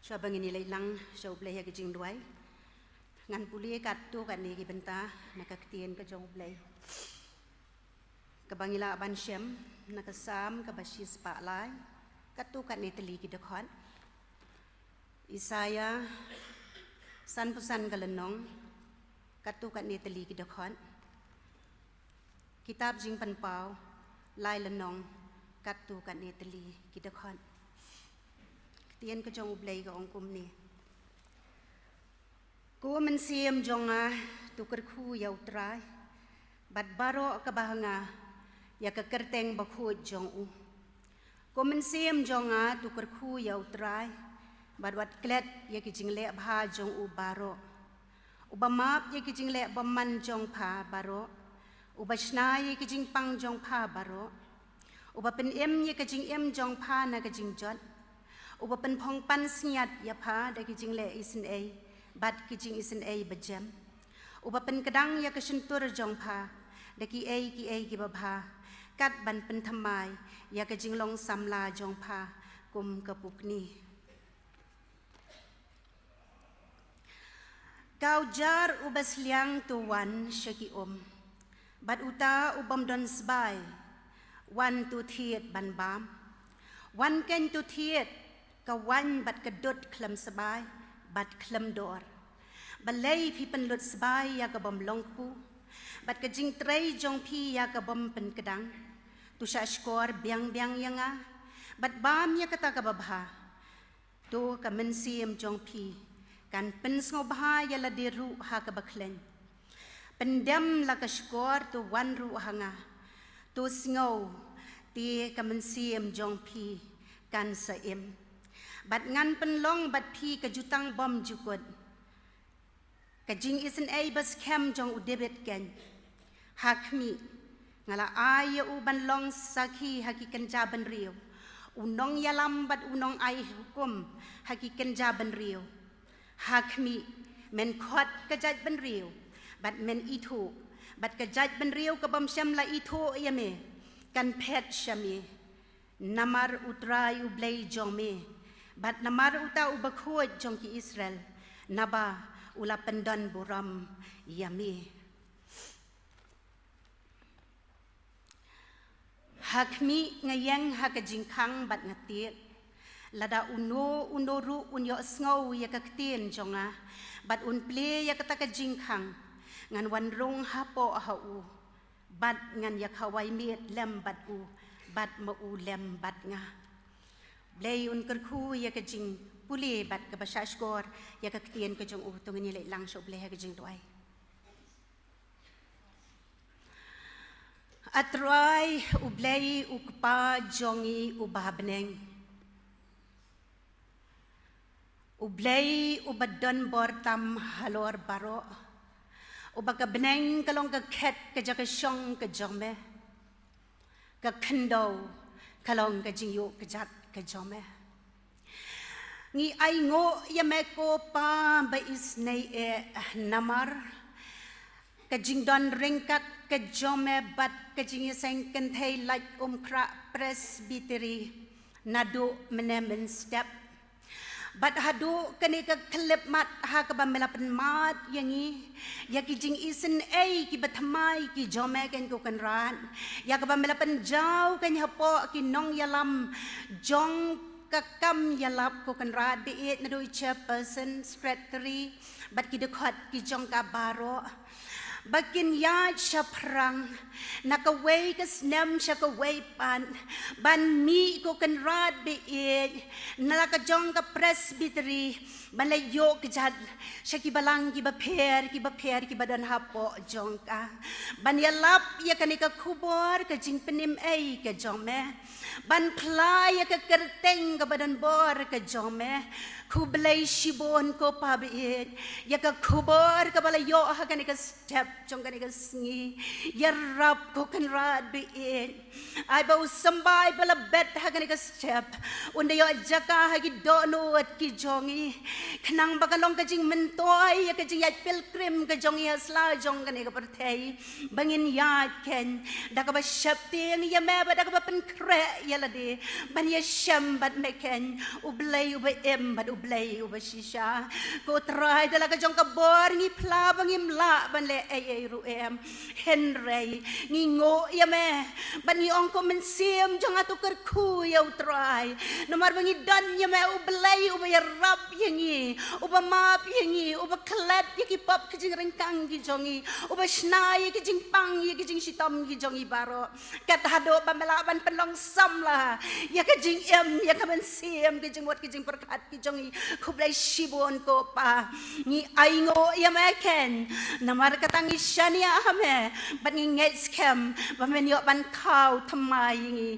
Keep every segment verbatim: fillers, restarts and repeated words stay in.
Shuwa ba ngin ïa leit lang sha U Blei ha ka jingduwai, ngan pule katto katne ki bynta na ka ktien ka jong U Blei, kaba ngi lah ban shem na ka Salm kaba shispah lai, katto katne tylli ki dkhot. Isaïah sanphew san ka lynnong, katto katne tylli ki dkhot. Kitab Jingpynpaw lai lynnong, katto katne tylli ki dkhot. Ktien ka jong U Blei ka ong kumne: Ko mynsiem jong nga, to kyrkhu ïa U Trai, bad baroh kaba ha nga, ïa ka kyrteng bakhuid jong u. Ko mynsiem jong nga, to kyrkhu ïa U Trai, bad wat klet ïa ki jingleh bha jong u baroh. Uba map ïa ki jingleh bymman jong pha baroh, uba shna ïa ki jingpang jong pha baroh, uba pynim ïa ka jingim jong pha na ka jingjot, uba pynphong pansngiat ïa pha da ki jingleh isynei bad ki jingisynei bajem, uba pynkdang ïa ka shyntur jong pha da kiei kiei kiba bha, kat ban pynthymmai ïa ka jinglong samla jong pha kum ka pukni. Ka ujar uba sliang to wan sha ki um, bad uta u bym don sbai, wan to thied ban bam. Wan kein to thied ka waiñ bad ka dud khlem sbai bad khlem dor. Balei phi pynlut sbai ïa ka bym long kpu, bad ka jingtrei jong phi ïa ka bym pynkdang? To shah shkor biang biang ïa nga, bad bam ïa kata kaba bha. To ka mynsiem jong phi kan pynsngewbha ïa lade ruh ha kaba khleiñ. Pyndem la ka shkor to wan ruh ha nga. To sngew, te ka mynsiem jong phi kan sa im. Bad ngan pynlong bad phi ka jutang bymjukut, ka jingisynei baskhem jong u David kein. Ha khmih, nga la ai ïa u ban long sakhi ha ki kynja bynriew, u nongïalam bad u nongai hukum ha ki kynja bynriew. Ha khmih, men khot ka jaitbynriew, bad men ithuh, bad ka jaitbynriew ka bym shym la ithuh ïa me kan phet sha me. Namar U Trai U Blei jong me, bad namar uta u Bakhuid jong ki Israel, naba u la pyndon burom ïa me. Ha khmih, nga ïeng ha ka jingkhang bad nga tied. Lada uno uno ruh un ïohsngew ïa ka ktien jong nga, bad un plie ïa kata ka jingkhang, ngan wan rung hapoh ha u, bad ngan ïa khawai miet lem bad u, bad ma u lem bad nga. Blei un kyrkhu ïa ka jingpule bad kaba shah shkor ïa ka ktien ka jong u. To ngin ïa leit lang sha U Blei ha ka jingduwai. A Trai U Blei, U Kpa jong ngi uba ha bneng, U Blei uba don bor tam halor baroh, uba ka bneng ka long ka khet ka jaka shong ka jong me, ka khyndew ka long ka jingïoh kjat ka jong me. Ngi ainguh ïa me ko Pa ba isynei eh, namar ka jingdon ryngkat ka jong me bad ka jingïaseng kynthei lait Umkhrah Presbytery naduh mynne mynstep. Bad haduh kane ka khyllipmat ha kaba me la pynmad ïa ngi, ïa ki jingisynei kiba thymmai ki jong me kein ko Kynrad, ïa kaba me la pynjaw kein hapoh ki nongïalam jong ka kam ïalap ko Kynrad baieit, naduh i chairperson, secretary, bad ki dkhot ki jong ka baroh, ba kin ïaid shaphrang na kawei ka snem sha kawei pat, ban mih ko Kynrad baieit na la ka jong ka Presbytery, ban leit ïoh kjat sha ki balang kiba pher kiba pher kiba don hapoh jong ka, ban ïalap ïa kane ka khubor ka jingpynim ei ka jong me, ban phla ïa ka kyrteng kaba don bor ka jong me. Khublei shibun ko Pa baieit ïa ka khubor kaba la ïoh ha kane ka step jong kane ka sngi. Ïarap ko Kynrad ba ïeit. Ai ba u symbai ba la bet ha kane ka step un da ïoh jaka ha ki dohnud ki jong ngi. Khnang ba kan long ka jingmyntoi ïa ka jingïaid pilgrim ka jong ngi ha sla jong kane ka pyrthei. Ba ngin ïaid keiñ da kaba sheptieng ïa me bad da kaba pynkhreh ïa lade ban ïashem bad me keiñ, U Blei uba im bad U Blei uba shisha. Ko Trai, da la ka jong ka bor ngi phla ba ngim lah ban leh ei ei ruh em. Hynrei ngi nguh ïa me bad ngi ong ko Mynsiem jong nga to kyrkhu ïa u Trai. Namar ba ngi don ïa me, U Blei uba ïarap ïa ngi, uba map ïa ngi, uba klet ïa ki pop ki jingryngkang ki jong ngi, uba shna ïa ki jingpang ïa ki jingshitom ki jong ngi baroh. Kat haduh ba me lah ban pynlong samla ïa ka jingim, ïa ka mynsiem, ka jingmut, ka jingpyrkhat ki jong ngi. Khublei shibun ko Pa. Ngi ainguh ïa me keiñ. Namar kata ngi shaniah ha me bad ngi ngeit skhem ba men ïoh ban khaw thymmai ïa ngi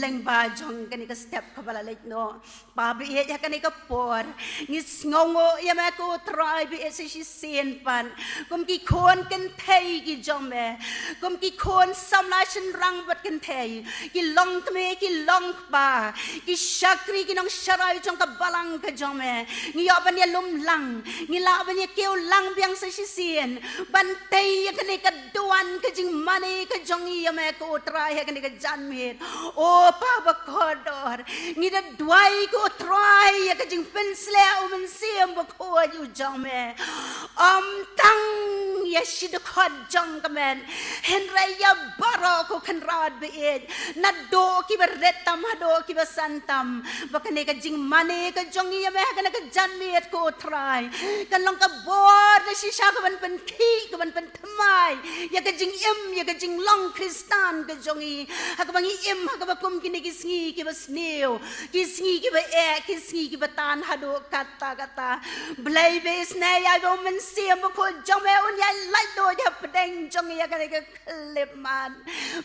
lyngba jong kane ka step kaba la leit noh. Pa ba ïeit, ha kane ka por ngi sngewnguh ïa me ko Trai ba ïeit sa shisien pat. Kum ki khun kynthei ki jong me, kum ki khun samla shynrang bad kynthei, ki longkmie ki longkpa, ki shakri ki nongsharai jong ka balang ka jong me, ngi ïoh ban ïalum lang, ngi lah ban ïakiew lang biang sa shisien ban tei ïa kane ka duwan ka jingmane ka jong ngi ïa me ko Trai ha kane ka janmiet. O Pa ba kordor, ngi da duwai ko Trai ïa ka jingpynsleh u Mynsiem Bakhuid u jong me. Ym tang ïa shi dkhot jong ka met, hynrei ïa baroh ko Kynrad ba ïeit, naduh kiba rit tam haduh kiba san tam, ba kane ka jingmane ka jong ngi ïa me ha kane ka janmiet ko Trai kan long ka bor da shisha kaban pynkhih, kaban pynthymmai ïa ka jingim, ïa ka jinglong Khristan ka jong ngi, ha kaba ngi im ha kaba kum kine ki sngi kiba sniew, ki sngi kiba eh, ki sngi kiba tan haduh katta katta. Blei ba isynei, ai ba u Mynsiem Bakhuid jong me un ïaid laitluid hapdeng jong ngi ha kane ka khyllipmat.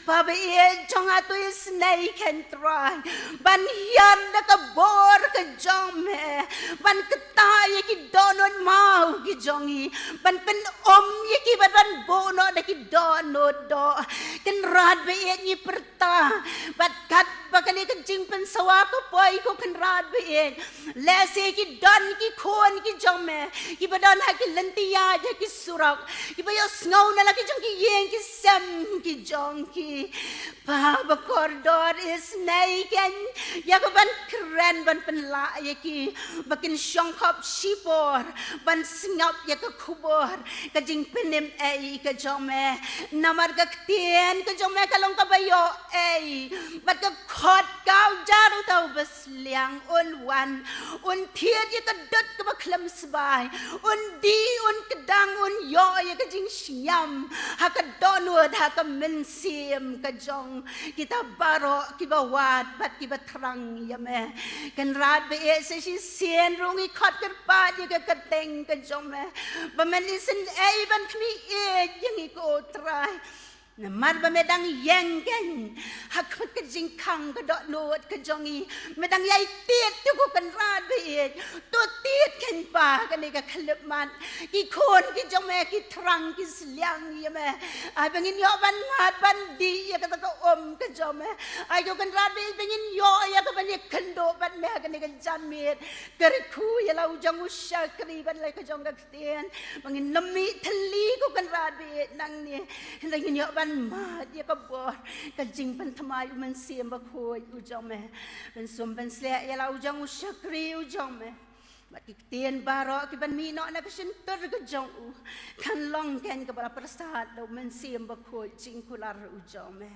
Pa ba ïeit jong nga, to isynei keiñ Trai ban hiar da ka bor ka jong me ban ktah ïa ki dohnud maw ki jong ngi, ban pyn-um ïa ki bad ban buh noh da ki dohnud doh. Kynrad ba ïeit, ngi pyrta bad kat ba kane ka jingpynsawa ka poi ko Kynrad ba ïeit, lehse ki don ki khun ki jong me kiba don ha ki lynti ïaid, ha ki surok, kiba ïohsngew na la ki jong ki ïing ki sem ki jong ki. Pa ba kordor, isynei keiñ ïa ka ban kren ban pynlah ïa ki ba kin shongkhop shipor ban sngap ïa ka khubor ka jingpynim ei ka jong me. Namar ka ktien ka jong me ka long kaba ïoh ei bad ka khot ka ujar uta uba sliang. Un wan, un thied ïa ka dud kaba khlem sbai, un dih, un kdang, un ïoh ïa ka jingshngiam ha ka dohnud, ha ka mynsiem ka jong kita baroh kiba wad bad kiba thrang ïa me. Kynrad ba ïeit, sa shisien ruh ngi khot kyrpad ïa ka kyrteng ka jong me ba men isynei ban khmih ïeit ïa ngi ko Trai. Namar ba me dang ïeng keiñ ha khmat ka jingkhang ka dohnud ka jong ngi. Me dang ïai tied, to ko Kynrad ba ïeit, to tied keiñ Pa ha kane ka khyllipmat. Ki khun ki jong me ki thrang, ki sliang ïa me. Ai ba ngin ïoh ban mad ban dih ïa kata ka um ka jong me. Ai ko Kynrad ba ïeit, ba ngin ïoh ïa ka ban ïakynduh bad me ha kane ka janmiet. Kyrkhu ïa la u jong u shakri bad la ka jong ka ktien ba ngin nym mih thylli ko Kynrad ba ïeit nangne. Hynrei ngin ïoh ban mad ïa ka bor ka jingpynthymmai u Mynsiem Bakhuid u jong me ban sum ban sliah ïa la u jong u shakri u jong me bad ki ktien baroh ki ban mih noh na ka shyntur ka jong u kan long keiñ kaba la pyrsad da u Mynsiem Bakhuid jingkular u jong me.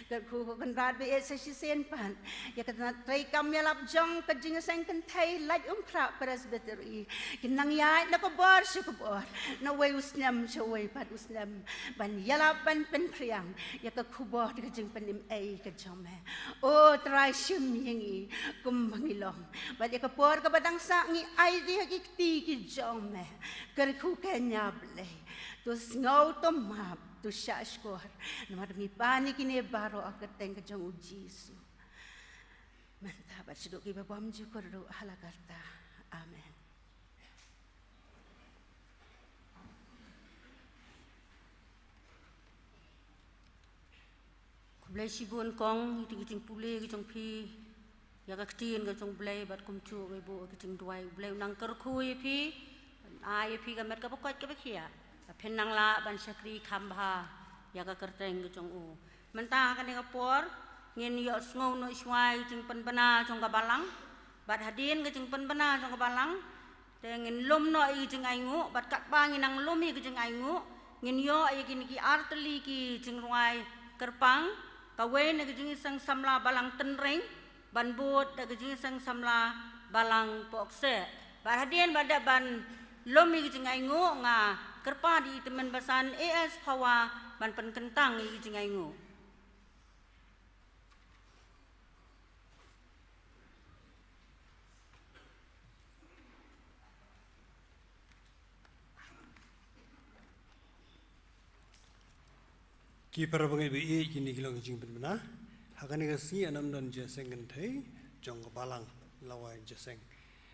Kyrkhu ko Kynrad ba ïeit, sa shisien pat ïa ka tnat treikam ïalap jong ka Jingïaseng Kynthei Laitumkhrah Presbytery, kin nang ïaid na ka bor sha ka bor, na uwei u snem sha uwei pat u snem, ban ïalap ban pynphriang ïa ka khubor ka jingpynim ei ka jong me. O Trai, shim ïa ngi kumba ngi long bad ïa ka por kaba dang sah ngi ai ïa ki kti ki jong me. Kyrkhu keiñ ïa Blei, to sngew, to map, to shah shkor. Namar ngi pan ïa kine baroh ha ka kyrteng ka jong u Jisu mynta bad shaduh kiba bymjukut ruh hala karta. Amen. Blei shibun kong, ïa ki jingpule ki jong phi ïa ka ktien ka jong Blei, bad kumjuh ka buh ka jingduwai. Blei u nang kyrkhu ïa phi, ai ïa phi ka met kaba koit kaba khiah, ba phin nang lah ban shakri kham bha ïa ka kyrteng ka jong u. Mynta ha kane ka por ngin ïohsngew noh shuwa ïa ka jingpynbna jong ka balang, bad hadien ka jingpynbna jong ka balang te ngin lum noh ïa ka jingainguh, bad katba ngin nang lum ïa ka jingainguh, ngin ïoh ïa kine ki artylli ki jingrwai kyrpang, kawei na ka Jingïaseng Samla Balang Tynring, ban bud da ka Jingïaseng Samla Balang Pohkseh. Bad hadien ba dep ban lum ïa ka jingainguh, nga kyrpad ïa i Tymmen Basan A S Phawa ban pynkyntang ïa ka jingainguh. Ki para bangeit ba ïeit, kine ki long ki jingpynbna. Ha kane ka sngi ynda don jingïaseng kynthei jong ka balang, la wai jingïaseng.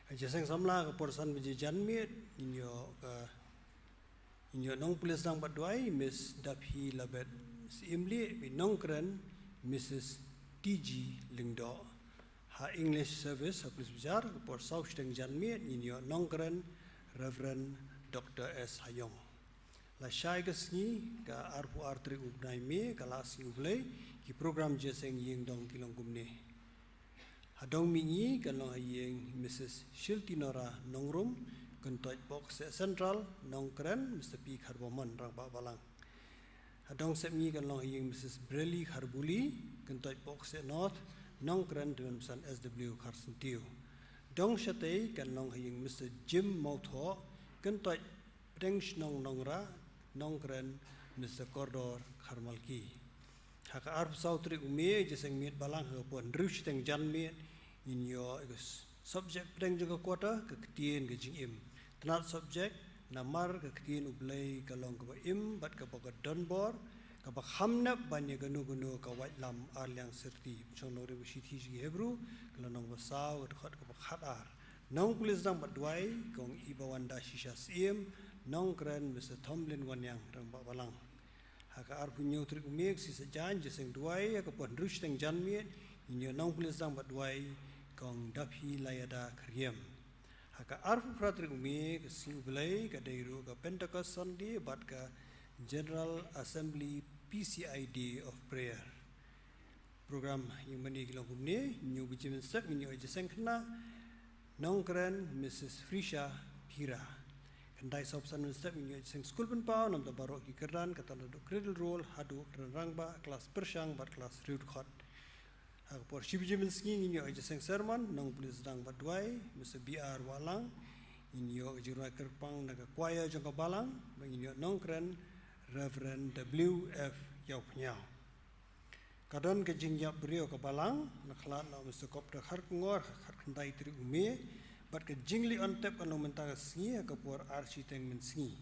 Jingïaseng samla ka por san baje janmiet, ngin ïoh ka Ngin ïoh nongpule sdang bad duwai, Miss Daphi Labet Syiemlieh, bad nongkren, Missus T G Lyngdoh. Ha English service ha Police Bazar, ka por saw shiteng janmiet, ngin ïoh nongkren, Reverend Doctor S Hayong. Lashai ka sngi, ka arphew ar tarik u bnai May, ka la sngi u Blei, ki program jingïaseng ïing dong ki long kumne. Ha dong mihngi kan long ha ïing Missus Shiltinora Nongrum, kyntoit Pohkseh Central, nongkren Mister P Kharbamon, rangbah balang. Ha dong sepngi kan long ha ïing Missus Breli Kharbuli, kyntoit Pohkseh North, nongkren Tymmen Basan S W Kharsyntiew. Dong shatei kan long ha ïing Mister Jim Mawthoh, kyntoit Pdeng Shnong Nongrah, nongkren Mister Kordor Kharmalki. Ha ka arphew saw tarik u May, jingïaseng miet balang ha ka por hynriew shiteng janmiet, ngin ïoh ïa ka s-, subject pdeng jong ka quarter, ka ktien ka jingim. Tnat subject, namar ka ktien U Blei ka long kaba im, bad kaba ka donbor, kaba kham nep ban ïa kano kano ka waitlam ar liang syrti. Shong nongrim ka shithi sha ki Hebru, ka lynnong ba saw, ka dkhot kaba khat ar. Nongpule sdang bad duwai, Kong Ibawanda Shisha Syiem, nongkren Mister Thomlin Wanniang, rangbah balang. Ha ka arphew hynñiew tarik u May, ka sngi Saitjaiñ, jingïaseng duwai, ha ka por hynriew shiteng janmiet, ngin ïoh nongpule sdang bad duwai, Kong Daphi Laiada Kyriem. Ha ka arphew phra tarik u May, ka sngi u Blei, ka dei ruh ka Pentecost Sunday, bad ka General Assembly P C I Day of Prayer. Program ïing mane ki long kumne, hynñiew baje mynstep ngin ïoh jingïaseng khynnah, nongkren Missus Frisha Phira. Khyndai saw phew san mynstep ngin ïoh jingïaseng skul pynpaw, namar baroh ki kyrdan, kata naduh cradle roll haduh kyrdan rangbah, klas pyrshang bad klas riewdkhot. Ha ka por shi baje mynsngi ngin ïoh jingïaseng sermon, nongpule sdang bad duwai, Mister B R Wahlang, ngin ïoh jingrwai kyrpang na ka choir jong ka balang, bad ngin ïoh nongkren Reverend W F Ïawphniaw. Ka don ka jingïap briew ka balang, na khlad na u Mister Kopdar Kharkongor, ha ka khatkhyndai tarik u May, bad ka jingleit on tep kan long mynta ka sngi, ha ka por ar shiteng mynsngi.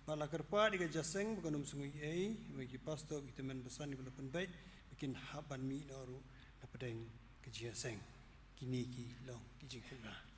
Bad la kyrpad ïa ka jingïaseng, ba kan ym sngew ei ei, ba ki pastor, ki tymmen basan, ba la pynbeit, ba kin hap ban mih noh ruh, na pdeng ka jingïaseng. Kine ki long ki jingkynmaw.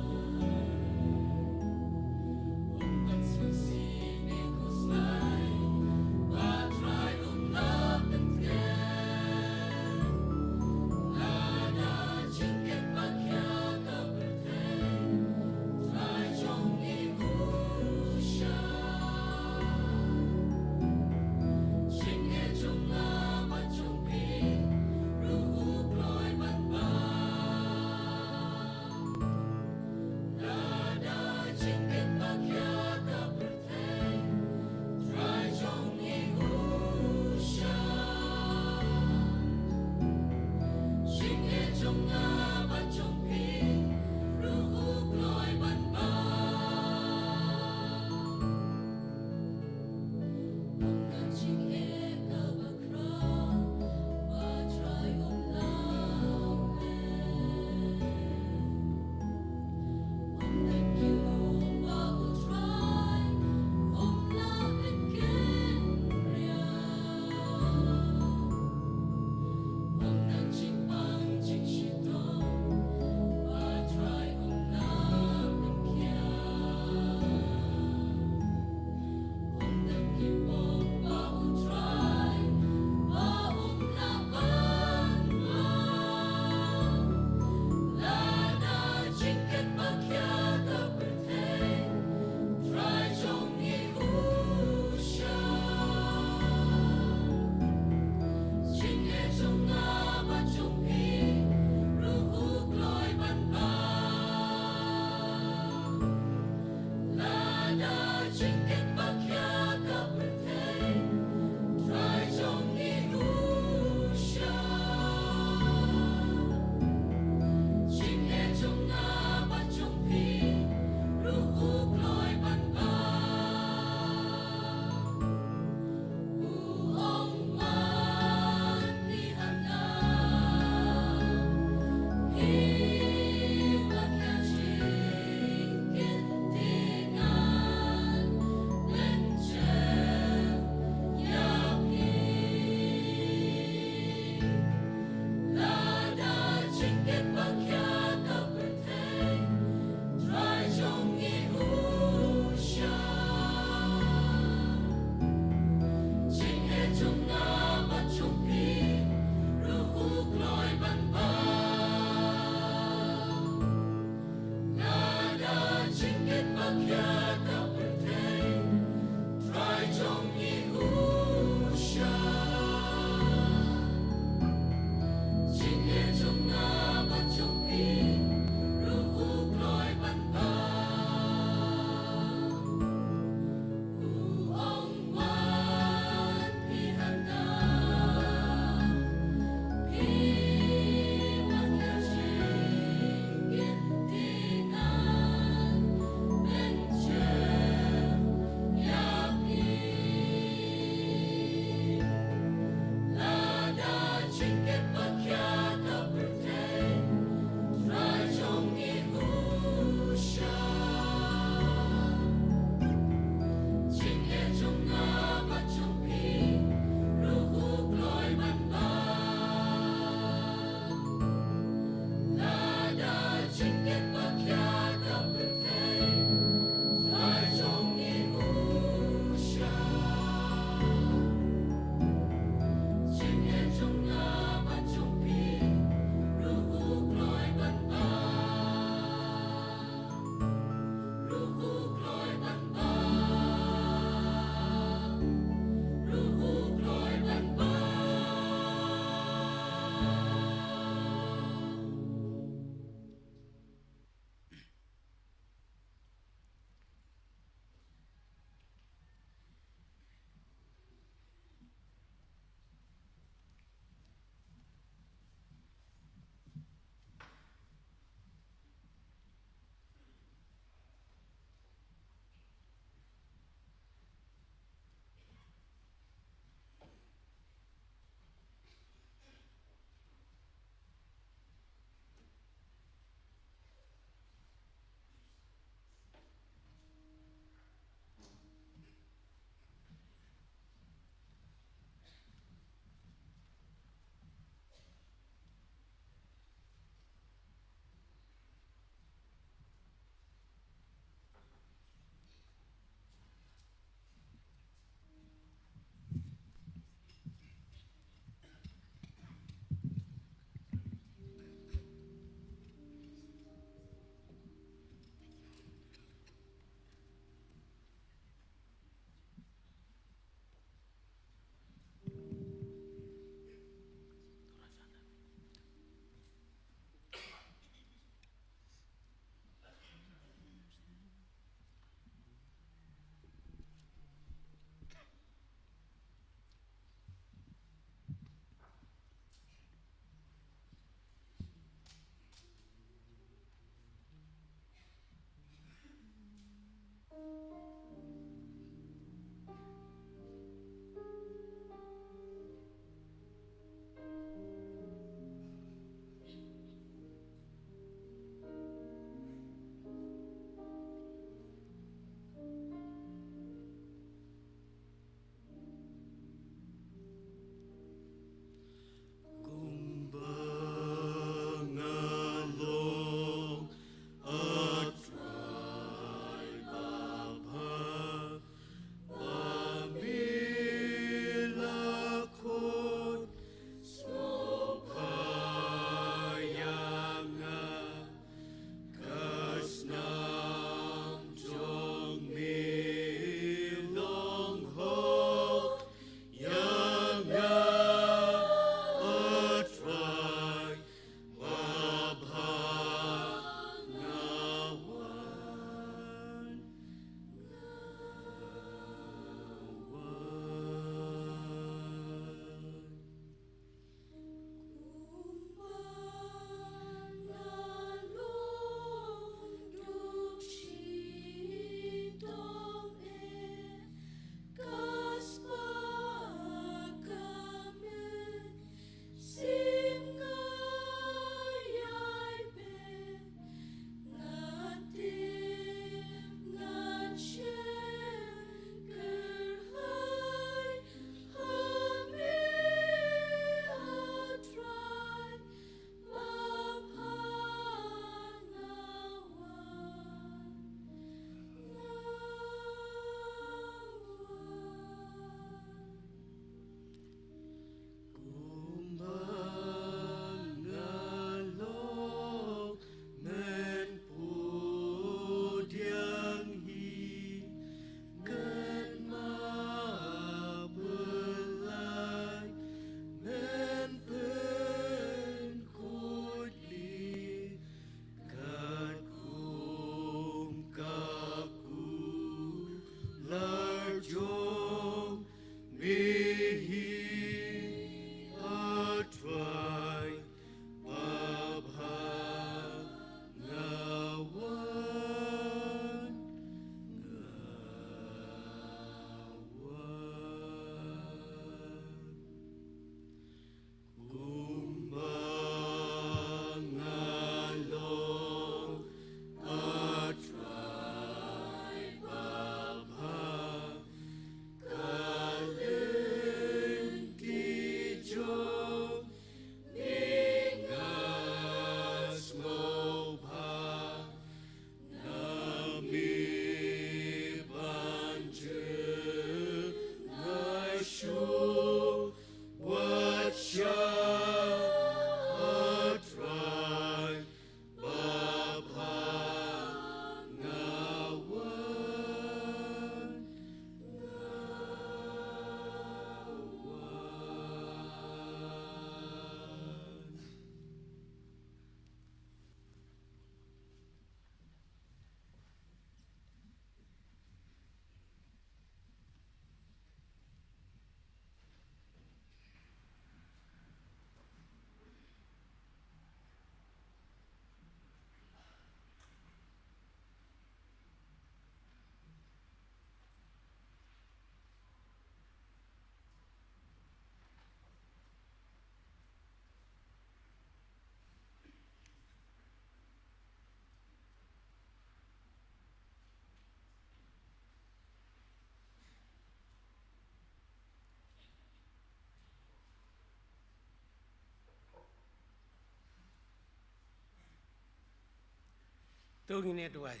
To ngin ïa duwai.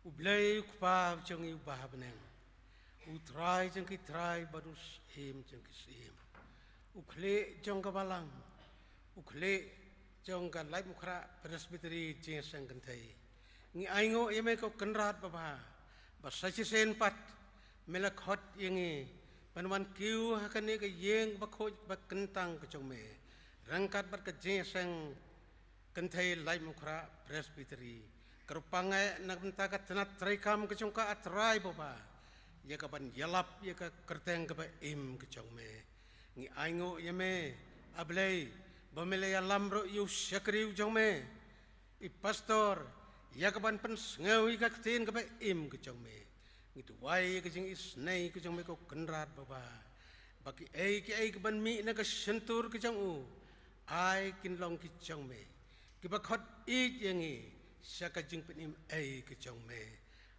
U Blei u Kpa jong ngi uba ha bneng, u Trai jong ki trai bad u Syiem jong ki syiem, u Khlieh jong ka balang, u Khlieh jong ka Laitumkhrah Presbytery Jingïaseng Kynthei. Ngi ainguh ïa me ko Kynrad babha, ba sa shisien pat me la khot ïa ngi ban wan kiew ha kane ka ïing bakhuid bakyntang ka jong me, ryngkat bad ka Jingïaseng Kynthei Laitumkhrah Presbytery. Kyrpang eh na ka bynta ka tnat treikam ka jong ka, A Trai babha, ïa ka ban ïalap ïa ka kyrteng kaba im ka jong me. Ngi ainguh ïa me, A Blei, ba me la ïalam ruh ïa u shakri u jong me, i pastor, ïa ka ban pynsngew ïa ka ktien kaba im ka jong me. Ngi duwai ïa ka jingisynei ka jong me ko Kynrad babha, ba kiei kiei kiban mih na ka shyntur ka jong u, ai kin long ki jong me, kiba khot ïeit ïa ngi sha ka jingpynim ei ka jong me.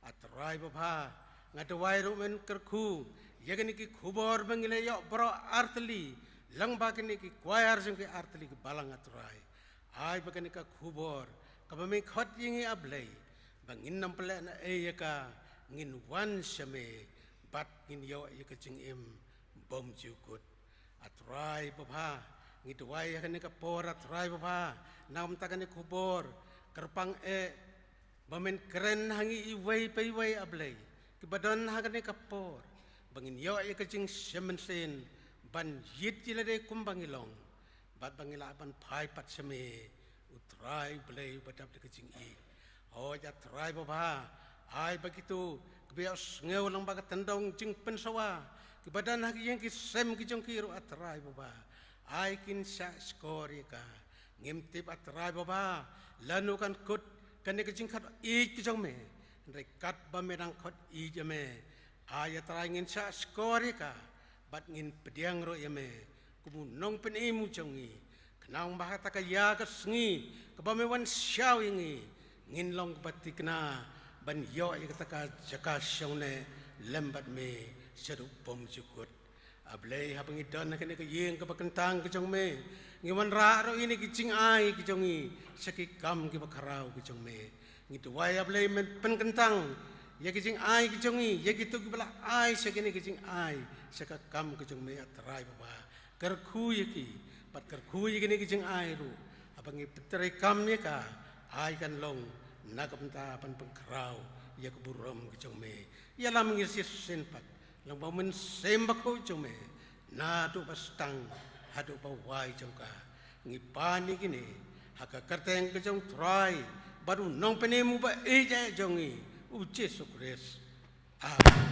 A Trai babha, nga duwai ruh men kyrkhu ïa kine ki khubor ba ngi la ïoh baroh artylli, lyngba kine ki choir jong ki artylli ki balang, A Trai. Ai ba kane ka khubor kaba me khot ïa ngi, A Blei, ba ngin nym pynlehnohei ïa ka, ngin wan sha me bad ngin ïoh ïa ka jingim bymjukut. A Trai babha, ngi duwai ha kane ka por, A Trai babha, na ka bynta kane ka khubor, kyrpang eh ba men kren ha ngi iwei pa iwei, A Blei, kiba don ha kane ka por, ba ngin ïoh ïa ka jingshem mynsiem ban ïit ïa lade kumba ngi long, bad ba ngi lah ban phai pat sha me, U Trai U Blei uba dap da ka jingïeit. Hooid, A Trai babha, ai ba kito kiba ïohsngew lyngba ka tyndong jingpynsawa, kiba don ha ki ïing ki sem ki jong ki ruh, A Trai babha, ai kin shah shkor ïa ka. Ngim tip, A Trai babha, lano kan kut kane ka jingkhot ïeit ka jong me, hynrei katba me dang khot ïeit ïa me, ai A Trai ngin shah shkor ïa ka, bad ngin pdiang ruh ïa me kum u nongpynim u jong ngi, khnang ba ha kata ka ïa ka sngi kaba me wan shaw ïa ngi, ngin long kaba thikna ban ïoh ïa kata ka jaka shongneh lem bad me shaduh bymjukut. A Blei, haba ngi don ha kane ka ïing kaba kyntang ka jong me, ngi wanrah ruh ïa kine ki jingai ki jong ngi sha ki kam kiba khraw ki jong me. Ngi duwai, A Blei, men pynkyntang ïa ki jingai ki jong ngi, ïa kito kiba la ai sha kine ki jingai sha ka kam ka jong me, A Trai babha. Kyrkhu ïa ki, bad kyrkhu ïa kine ki jingai ruh, haba ngi pyntreikam ïa ka, ai kan long na ka bynta ban pynkhraw ïa ka burom ka jong me. Ïalam ngi shisien pat lyngba u Mynsiem Bakhuid jong me, naduh ba sdang haduh ba wai jong ka. Ngi pan ïa kine ha ka kyrteng ka jong U Trai bad u Nongpynim uba ïeit eh jong ngi, U Jisu Khrist. Amen.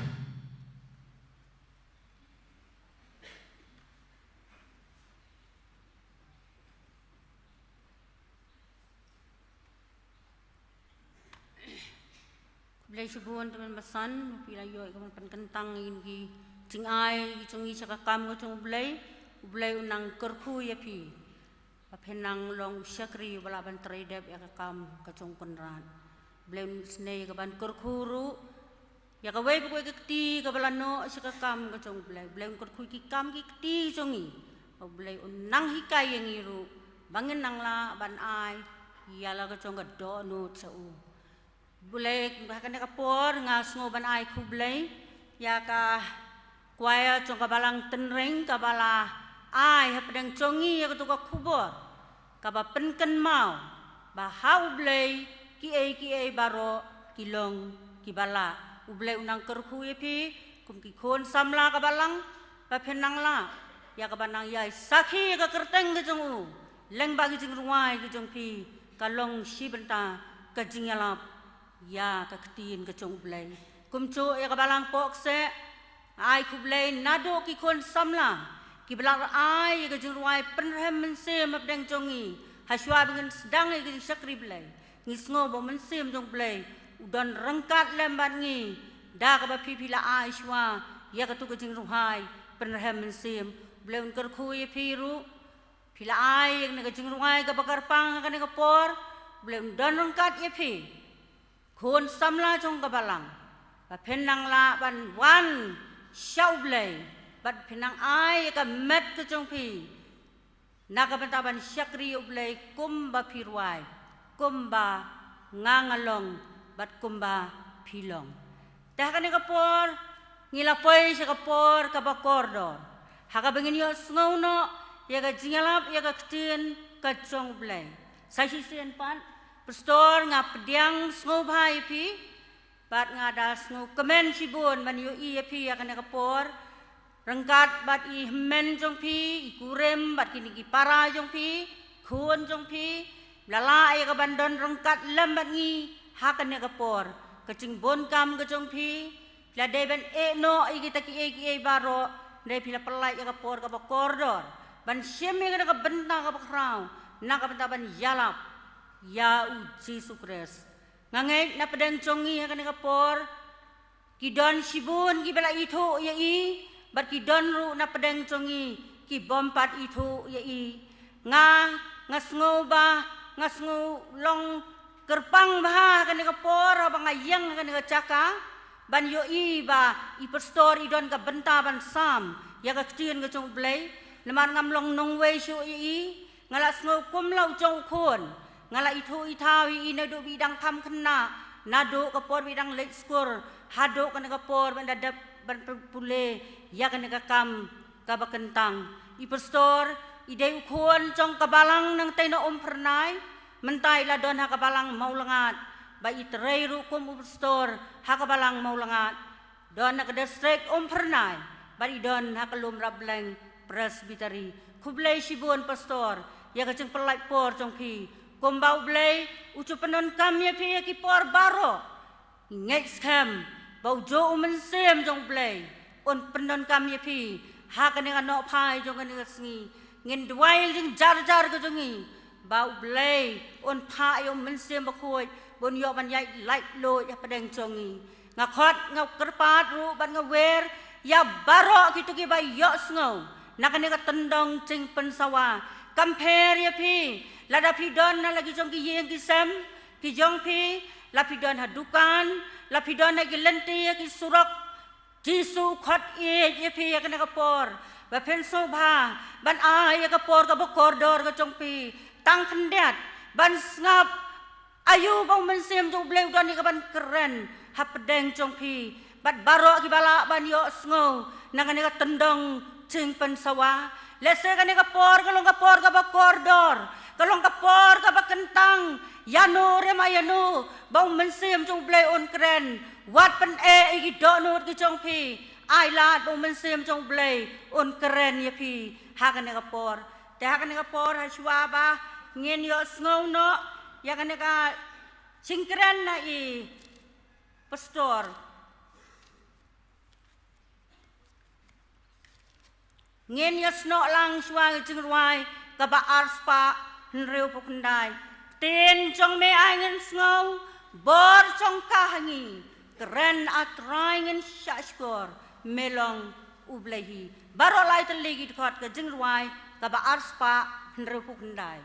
Khublei shibun, tymmen basan ba phi la ïoh ïa ka ban pynkyntang ïa ki jingai ki jong ngi sha ka kam ka jong U Blei. U Blei un nang kyrkhu ïa phi ba phin nang long u shakri uba lah ban trei dep ïa ka kam ka jong U Kynrad. U Blei un isynei ïa ka ban kyrkhu ruh ïa kawei pa kawei ka kti kaba la noh sha ka kam ka jong U Blei. U Blei un kyrkhu ïa ki kam ki kti jong ngi. U Blei un nang hikai ïa ngi ruh ba ngin nang lah ban ai ïa la ka jong ka dohnud sha u. Khublei, ha kane ka por nga sngew ban ai khublei ïa ka choir jong ka Balang Tynreng kaba la ai hapdeng jong ngi ïa kato ka khubor kaba pynkynmaw ba ha U Blei kiei kiei baroh ki long kiba lah. U Blei un nang kyrkhu ïa phi kum ki khun samla ka Balang, ba phin nang lah ïa kaba nang ïai sakhi ïa ka kyrteng ka jong u lyngba ki jingrwai ki jong phi, ka long shi bynta ka jingïalap ïa ka ktien ka jong U Blei. Kumjuh ïa ka Balang Pohkseh, ai khublei naduh ki khun samla kiba la ai ïa ka jingrwai pynrhem mynsiem hapdeng jong ngi, hashwa ba ngin sdang ïa ka jingshakri Blei. Ngi sngew ba u Mynsiem jong U Blei u don ryngkat lem bad ngi da kaba phi phi la ai shwa ïa kato ka jingrwai pynrhem mynsiem. U Blei un kyrkhu ïa phi ruh. Phi la ai ïa kane ka jingrwai kaba kyrpang ha kane ka por. U Blei un don ryngkat ïa phi, khun samla jong ka Balang, ba phin nang lah ban wan sha U Blei bad phin nang ai ïa ka met ka jong phi na ka bynta ban shakri ïa U Blei kumba phi rwai, kumba nga nga long bad kumba phi long. Te ha kane ka por ngi la poi sha ka por kaba kordor ha kaba ngin ïohsngew noh ïa ka jingïalap ïa ka ktien ka jong U Blei. Sa shisien pat, Pastor, nga pdiang sngewbha ïa phi bad nga da sngewkmen shibun ban ïohi ïa phi ha kane ka por ryngkat bad i hynmen jong phi, i kurim bad kine ki para jong phi, khun jong phi. La lah ïa ka ban don ryngkat lem bad ngi ha kane ka por. Ka jingbun kam ka jong phi, phi la dei ban eh noh ïa kita kiei kiei baroh, dei phi la pynlait ïa ka por kaba kordor ban shim ïa kane ka bynta kaba khraw na ka bynta ban ïalap ïa U Jisu Khrist. Nga ngeit na pdeng jong ngi ha kane ka por ki don shibun kiba la ithuh ïa i bad ki don ruh na pdeng jong ngi ki bym pat ithuh ïa i. Nga, nga sngew ba, nga sngew long kyrpang bha ha kane ka por haba nga ïeng ha kane ka jaka ban ïohi ba i Pastor i don ka bynta ban sam ïa ka ktien ka jong U Blei. Namar ngam long nongwei shuh ïa i, nga la sngew kum la u jong u khun. Nga la ithuh ithaw ïa i naduh ba i dang kham khynnah, naduh ka por ba i dang leit skul haduh kane ka por ba i da dep ban pule ïa kane ka kam kaba kyntang. I Pastor i dei u khun jong ka balang Nangtei na Umphyrnai. Mynta i la don ha ka balang Mawlangad, ba i trei ruh kum u Pastor ha ka balang Mawlangad. Don ha ka distrik Umphyrnai bad i don ha ka Lum Rableng Presbytery. Khublei shibun Pastor ïa ka jingpynlait por jong phi. Kumba U Blei u ju pyndonkam ïa phi ha ki por baroh, ngi ngeit skhem ba u juh U Mynsiem jong U Blei un pyndonkam ïa phi ha kane ka nohphai jong kane ka sngi. Ngin duwai jingjarjar ka jong ngi ba U Blei un phah ïa U Mynsiem Bakhuid ba un ïoh ban ïaid laitluid hapdeng jong ngi. Nga khot, nga kyrpad ruh bad nga wer ïa baroh kito kiba ïohsngew na kane ka tyndong jingpynsawa. Kam pher ïa phi lada phi don ha la ki jong ki ïing ki sem ki jong phi, la phi don ha dukan, la phi don ha ki lynti ha ki surok. Jisu u khot ïeit ïa phi ha kane ka por ba phin sngewbha ban ai ïa ka por kaba kordor ka jong phi tang khyndiat ban sngap aïu ba U Mynsiem jong U Blei u don ïa kaban kren hapdeng jong phi. Bad baroh kiba lah ban ïohsngew na kane ka tyndong jingpynsawa, lehse kane ka por ka long ka por kaba kordor, ka long ka por kaba kyntang. Ïano re ma ïano ba U Mynsiem jong U Blei un kren, wat pyneh ïa ki dohnud ki jong phi. Ai lad ba U Mynsiem jong U Blei un kren ïa phi ha kane ka por. Te ha kane ka por, ha shuwa ba ngin ïohsngew noh ïa kane ka jingkren na i Pastor, ngin ïasnoh lang shuwa ka jingrwai kaba arspah hynriewphew khyndai. Ktien jong me ai ngin sngew, bor jong ka ha ngi. Kren, A Trai, ngin shah shkor, me long U Blei hi. Baroh lai tylli ki dkhot ka jingrwai kaba arspah hynriewphew khyndai.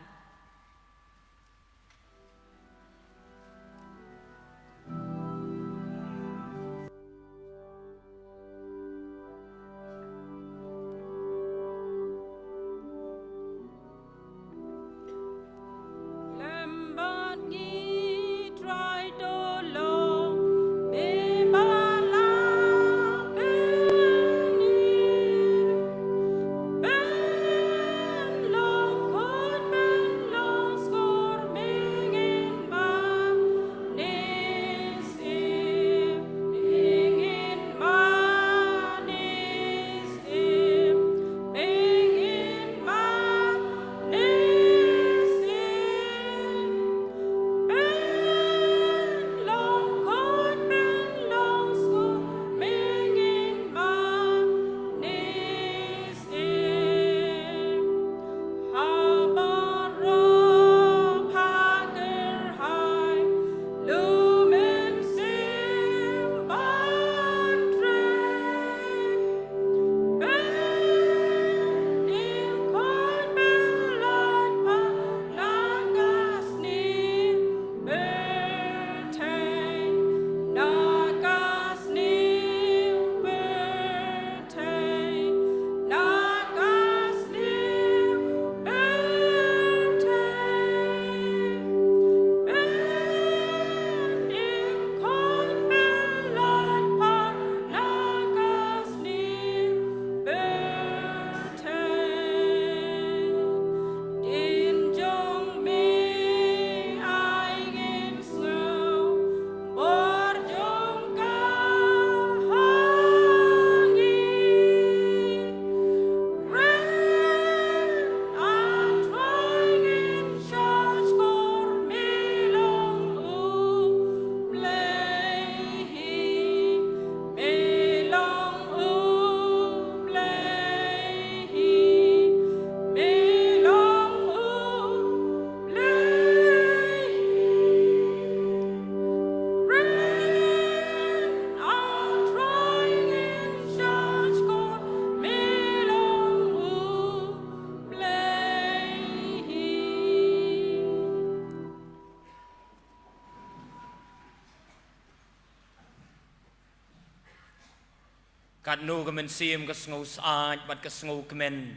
Katno ka mynsiem ka sngew syaid bad ka sngew kmen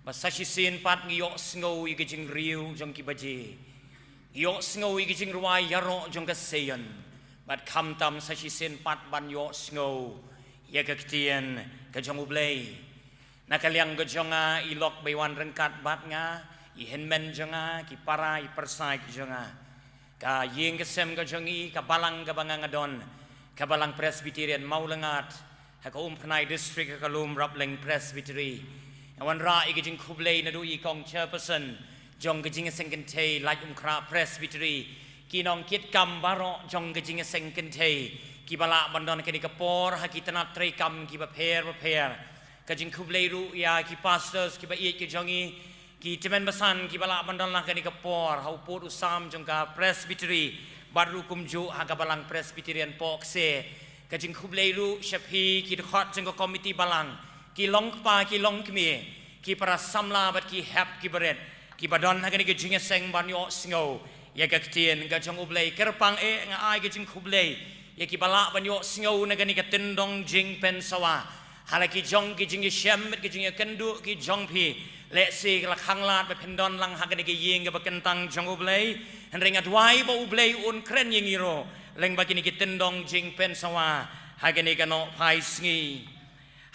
ba sa shisien pat ngi ïohsngew ïa ka jingriew jong ki baje, ngi ïohsngew ïa ka jingrwai ïaroh jong ka Seion, bad khamtam sa shisien pat ban ïohsngew ïa ka ktien ka jong U Blei. Na ka liang ka jong nga, i lok ba i wan ryngkat bad nga, i hynmen jong nga, ki para, i pyrsa ki jong nga, ka ïing ka sem ka jong i, ka balang kaba nga nga don, ka Balang Presbyterian Mawlyngngad, ha ka Umphniang District, ha ka Lumrapleng Presbytery. Nga wanrah ïa ka jingkhublei naduh i Kong Chairperson jong ka Jingïaseng Kynthei Laitumkhrah Presbytery, ki nongkitkam baroh jong ka Jingïaseng Kynthei kiba lah ban don ha kane ka por ha ki tnat treikam kiba pher bapher. Ka jingkhublei ruh ïa ki pastors kiba ïeit ki jong i, ki tymmen basan kiba lah ban don lang ha kane ka por ha u pud u sam jong ka Presbytery, bad ruh kumjuh ha ka Balang Presbyterian Pohkseh. Ka jingkhublei ruh sha phi ki dkhot jong ka komiti balang, ki longkpa ki longkmie, ki para samla bad ki hep ki barit, kiba don ha kane ka jingïaseng ban ïohsngew ïa ka ktien ka jong U Blei. Kyrpang eh nga ai ka jingkhublei ïa kiba lah ban ïohsngew na kane ka tyndong jingpynsawa. Ha la ki jong ki jingïashem bad ki jingïakynduh ki jong phi, lehse ka la khanglad ba phin don lang ha kane ka ïing kaba kyntang jong U Blei. Hynrei nga duwai ba U Blei un kren ïa ngi ruh lyngba kine ki tyndong jingpynsawa ha kane ka nohphai sngi.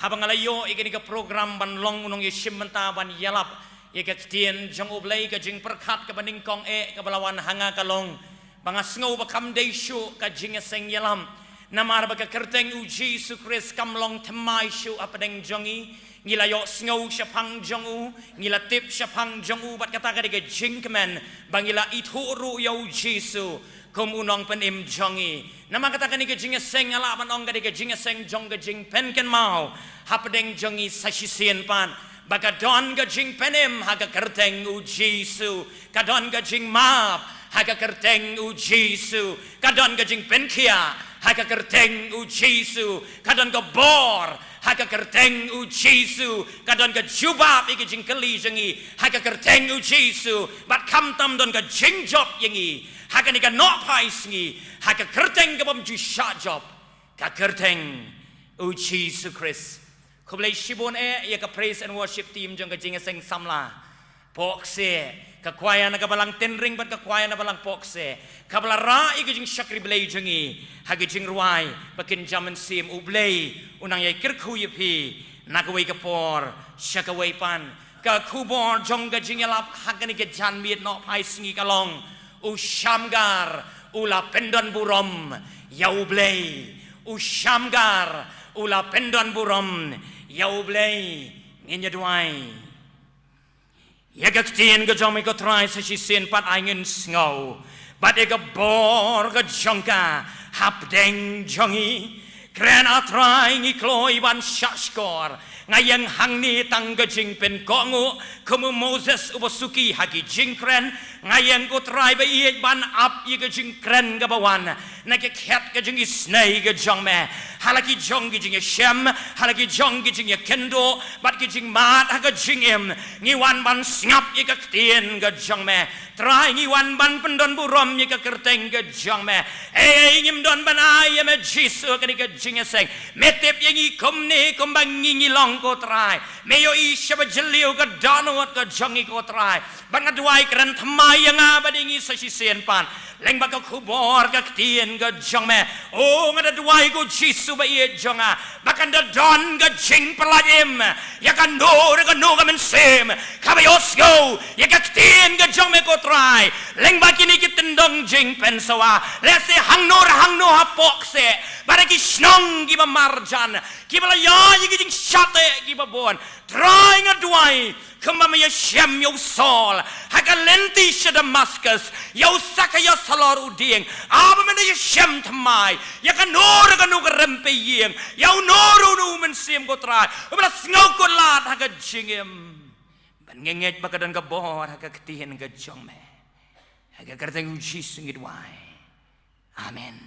Haba nga la ïoh ïa kane ka program ban long u nongïashim bynta ban ïalap ïa ka ktien jong U Blei, ka jingpyrkhat kaba nyngkong eh kaba la wan ha nga ka long ba nga sngew ba kam dei shuh ka jingïaseng ïalam. Namar ba ka kyrteng U Jisu Khrist kam long thymmai shuh hapdeng jong ngi. Ngi la ïohsngew shaphang jong u, ngi la tip shaphang jong u, bad kata ka dei ka jingkmen ba ngi la ithuh ruh ïa U Jisu kum u Nongpynim jong ngi. Namar kata kane ka jingïaseng nga lah ban ong ka dei ka jingïaseng jong ka jingpynkynmaw hapdeng jong ngi sa shisien pat, ba ka don ka jingpynim ha ka kyrteng U Jisu, ka don ka jingmap ha ka kyrteng U Jisu, ka don ka jingpynkhiah ha ka kyrteng U Jisu, ka don ka bor ha ka kyrteng U Jisu, ka don ka jubab ïa ka jingkylli jong ngi ha ka kyrteng U Jisu, bad khamtam don ka jingjop ïa ngi ha kane ka nohphai sngi ha ka kyrteng ka bym ju shah jop, ka kyrteng U Jisu Khrist. Khublei shibun eh ïa ka praise and worship team jong ka Jingïaseng Samla Pohkseh, ka kwaya na ka Balang Tynring bad ka kwaya na Balang Pohkseh, kaba la rah ïa ka jingshakri Blei jong ngi ha ka jingrwai Ba Kynja Mynsiem. U Blei un nang ïai kyrkhu ïa phi na kawei ka por sha kawei pat. Ka khubor jong ka jingïalap ha kane ka janmiet nohphai sngi ka long: U shamgar u la pyndonburom ïa U Blei. U shamgar u la pyndonburom ïa U Blei. Ngin ïa duwai. Ïa ka ktien ka jong me ko Trai, sa shisien pat ai ngin sngew, bad ïa ka bor ka jong ka hapdeng jong ngi. Kren, A Trai, ngi kloi ban shahshkor. Nga ïeng hangne tang ka jingpynkohnguh, kum u Moses uba suki ha ki jingkren. Nga ïeng, ko Trai ba ïeit, ban ap ïa ka jingkren kaba wan na ka khet ka jingisynei ka jong me. Ha la ki jong ki jingïashem, ha la ki jong ki jingïakynduh bad ki jingmad ha ka jingim, ngi wan ban sngap ïa ka ktien ka jong me. Trai, ngi wan ban pyndonburom ïa ka kyrteng ka jong me. Ei ei ngim don ban ai ïa me Jisu ha kane ka jingïaseng. Me tip ïa ngi kumne kumba ngi ngi long, ko Trai. Me ïohi shaba jylliew ka dohnud ka jong ngi, ko Trai. Bad nga duwai, kren thymmai ïa nga bad ïa ngi sa shisien pat lyngba ka khubor ka ktien ka jong me. O, nga da duwai, ko Jisu ba ïeit jong nga, ba kan da don ka jingpyllait im ïa kano re kano ka mynsiem kaba ïohsngew ïa ka ktien ka jong me, ko Trai, lyngba kine ki tyndong jingpynsawa. Lehse hangno re hangno ha Pohkseh, bad ha ki shnong kiba marjan, kiba la ïaid ïa ki jingshah teh kiba bun. Trai, nga duwai, kumba me ïashem ïa u Saul ha ka lynti sha Damaskus, ïa u Sakaios halor u dieng, haba me da ïashem thymmai ïa kano re kano ka rympei ïing, ïa uno re uno u mynsiem, ko Trai, uba la sngewkhuslai ha ka jingim. Bad ngi ngeit ba ka don ka bor ha ka ktien ka jong me. Ha ka kyrteng U Jisu ngi duwai. Amen.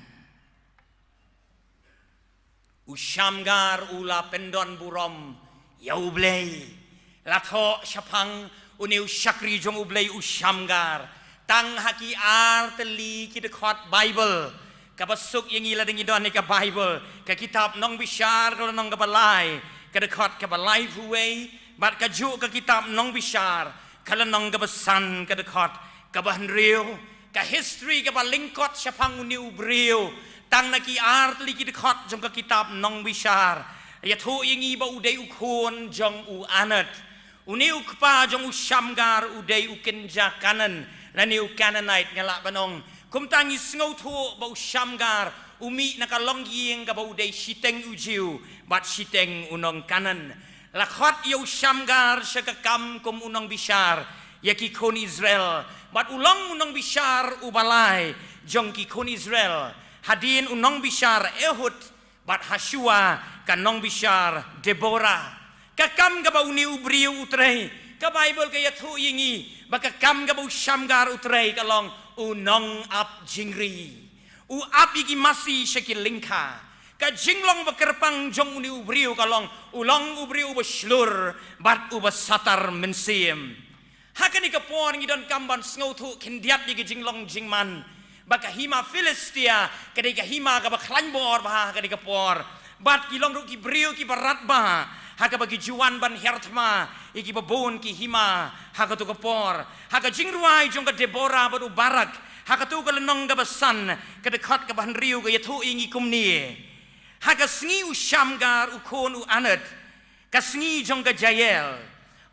U shamgar u la pyndonburom ïa U Blei. La thoh shaphang une u shakri jong U Blei, u shamgar, tang ha ki ar tylli ki dkhot Baibl, Kaba suk ïa ngi lada ngi don ïa ka Baibl, ka kitab Nongbishar ka lynnong kaba lai, ka dkhot kaba laiphew wei, bad kajuh ka kitab Nongbishar ka lynnong kaba san, ka dkhot kaba hynriew. Ka history kaba lyngkot shaphang une u briew, tang na ki ar tylli ki dkhot jong ka kitab Nongbishar, ïathuh ïa ngi ba u dei u khun jong u Anat. Une u kpa jong u Shamgar u dei u kynja Kanan, lane u Canaanite nga lah ban ong. Kumta ngi sngewthuh ba u Shamgar u mih na ka longïing kaba u dei shiteng u Jiw bad shiteng u nong Kanan. La khot ïa u Shamgar sha ka kam kum u nongbishar ïa ki khun Israel, bad u long u nongbishar uba lai jong ki khun Israel, hadien u nongbishar Ehud, bad hashuwa ka nongbishar Deborah. Ka kam kaba une u briew u trei, ka Baibl ka ïathuh ïa ngi ba ka kam kaba u Shamgar u trei ka long u nongap jingri. U ap ïa ki masi sha ki lyngkha. Ka jinglong ba kyrpang jong une u briew ka long, u long u briew uba shlur bad uba satar mynsiem. Ha kane ka por ngi donkam ban sngewthuh khyndiat ïa ka jinglong jingman ba ka hima Philistia ka dei ka hima kaba khlaiñ bor bha ha kane ka por. Bad ki long ruh ki briew kiba radbah ha kaba ki ju wan ban hiar thma ïa kiba bun ki hima ha kato ka por. Ha ka jingrwai jong ka Deborah bad u Barak, ha kato ka lynnong kaba san, ka dkhot kaba hynriew ka ïathuh ïa ngi kumne: Ha ka sngi u Shamgar u khun u Anat, ka sngi jong ka Jael,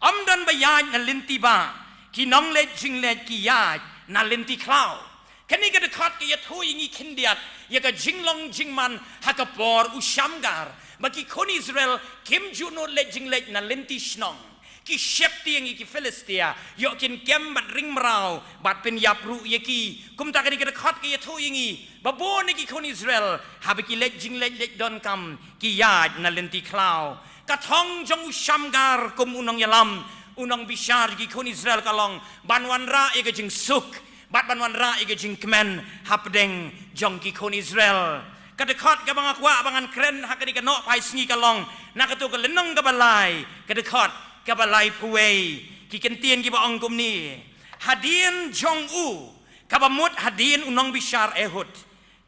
ym don ba ïaid na lynti bah, ki nongleit jingleit ki ïaid na lynti khlaw. Kane ka dkhot ka ïathuh ïa ngi khyndiat ïa ka jinglong jingman ha ka por u Shamgar, ba ki khun Israel kim ju nud leit jingleit na lynti shnong. Ki sheptieng ïa ki Philistia, ïoh kin kem bad ring mraw bad pynïap ruh ïa ki. Kumta kane ka dkhot ka ïathuh ïa ngi ba bun ïa ki khun Israel haba ki leit jingleit leit donkam ki ïaid na lynti khlaw. Ka thong jong u Shamgar kum u nongïalam, u nongbishar ki khun Israel ka long ban wanrah ïa ka jingsuk bad ban wanrah ïa ka jingkmen hapdeng jong ki khun Israel. Ka dkhot kaba nga kwah ba ngan kren ha kane ka nohphai sngi ka long na kato ka lynnong kaba lai, ka dkhot kaba laiphew wei. Ki kyntien kiba ong kumne: Hadien jong u, kaba mut hadien u nongbishar Ehud,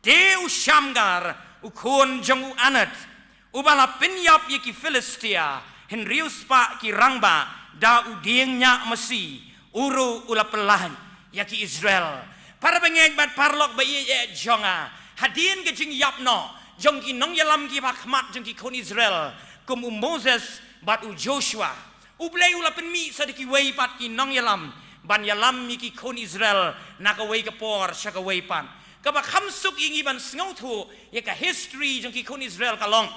te u Shamgar u khun jong u Anat, uba la pynïap ïa ki Philistia hynriew spah ki rangbah da u dieng ñiah masi, u ruh u la pyllait ïa ki Israel. Para bangeit bad paralok ba ïeit jong nga, hadien ka jingïap noh jong ki nongïalam kiba khmat jong ki khun Israel, kum u Moses bad u Joshua, U Blei u la pynmih sa da kiwei pat ki nongïalam ban ïalam ïa ki khun Israel na kawei ka por sha kawei pat. Kaba kham suk ïa ngi ban sngewthuh ïa ka history jong ki khun Israel ka long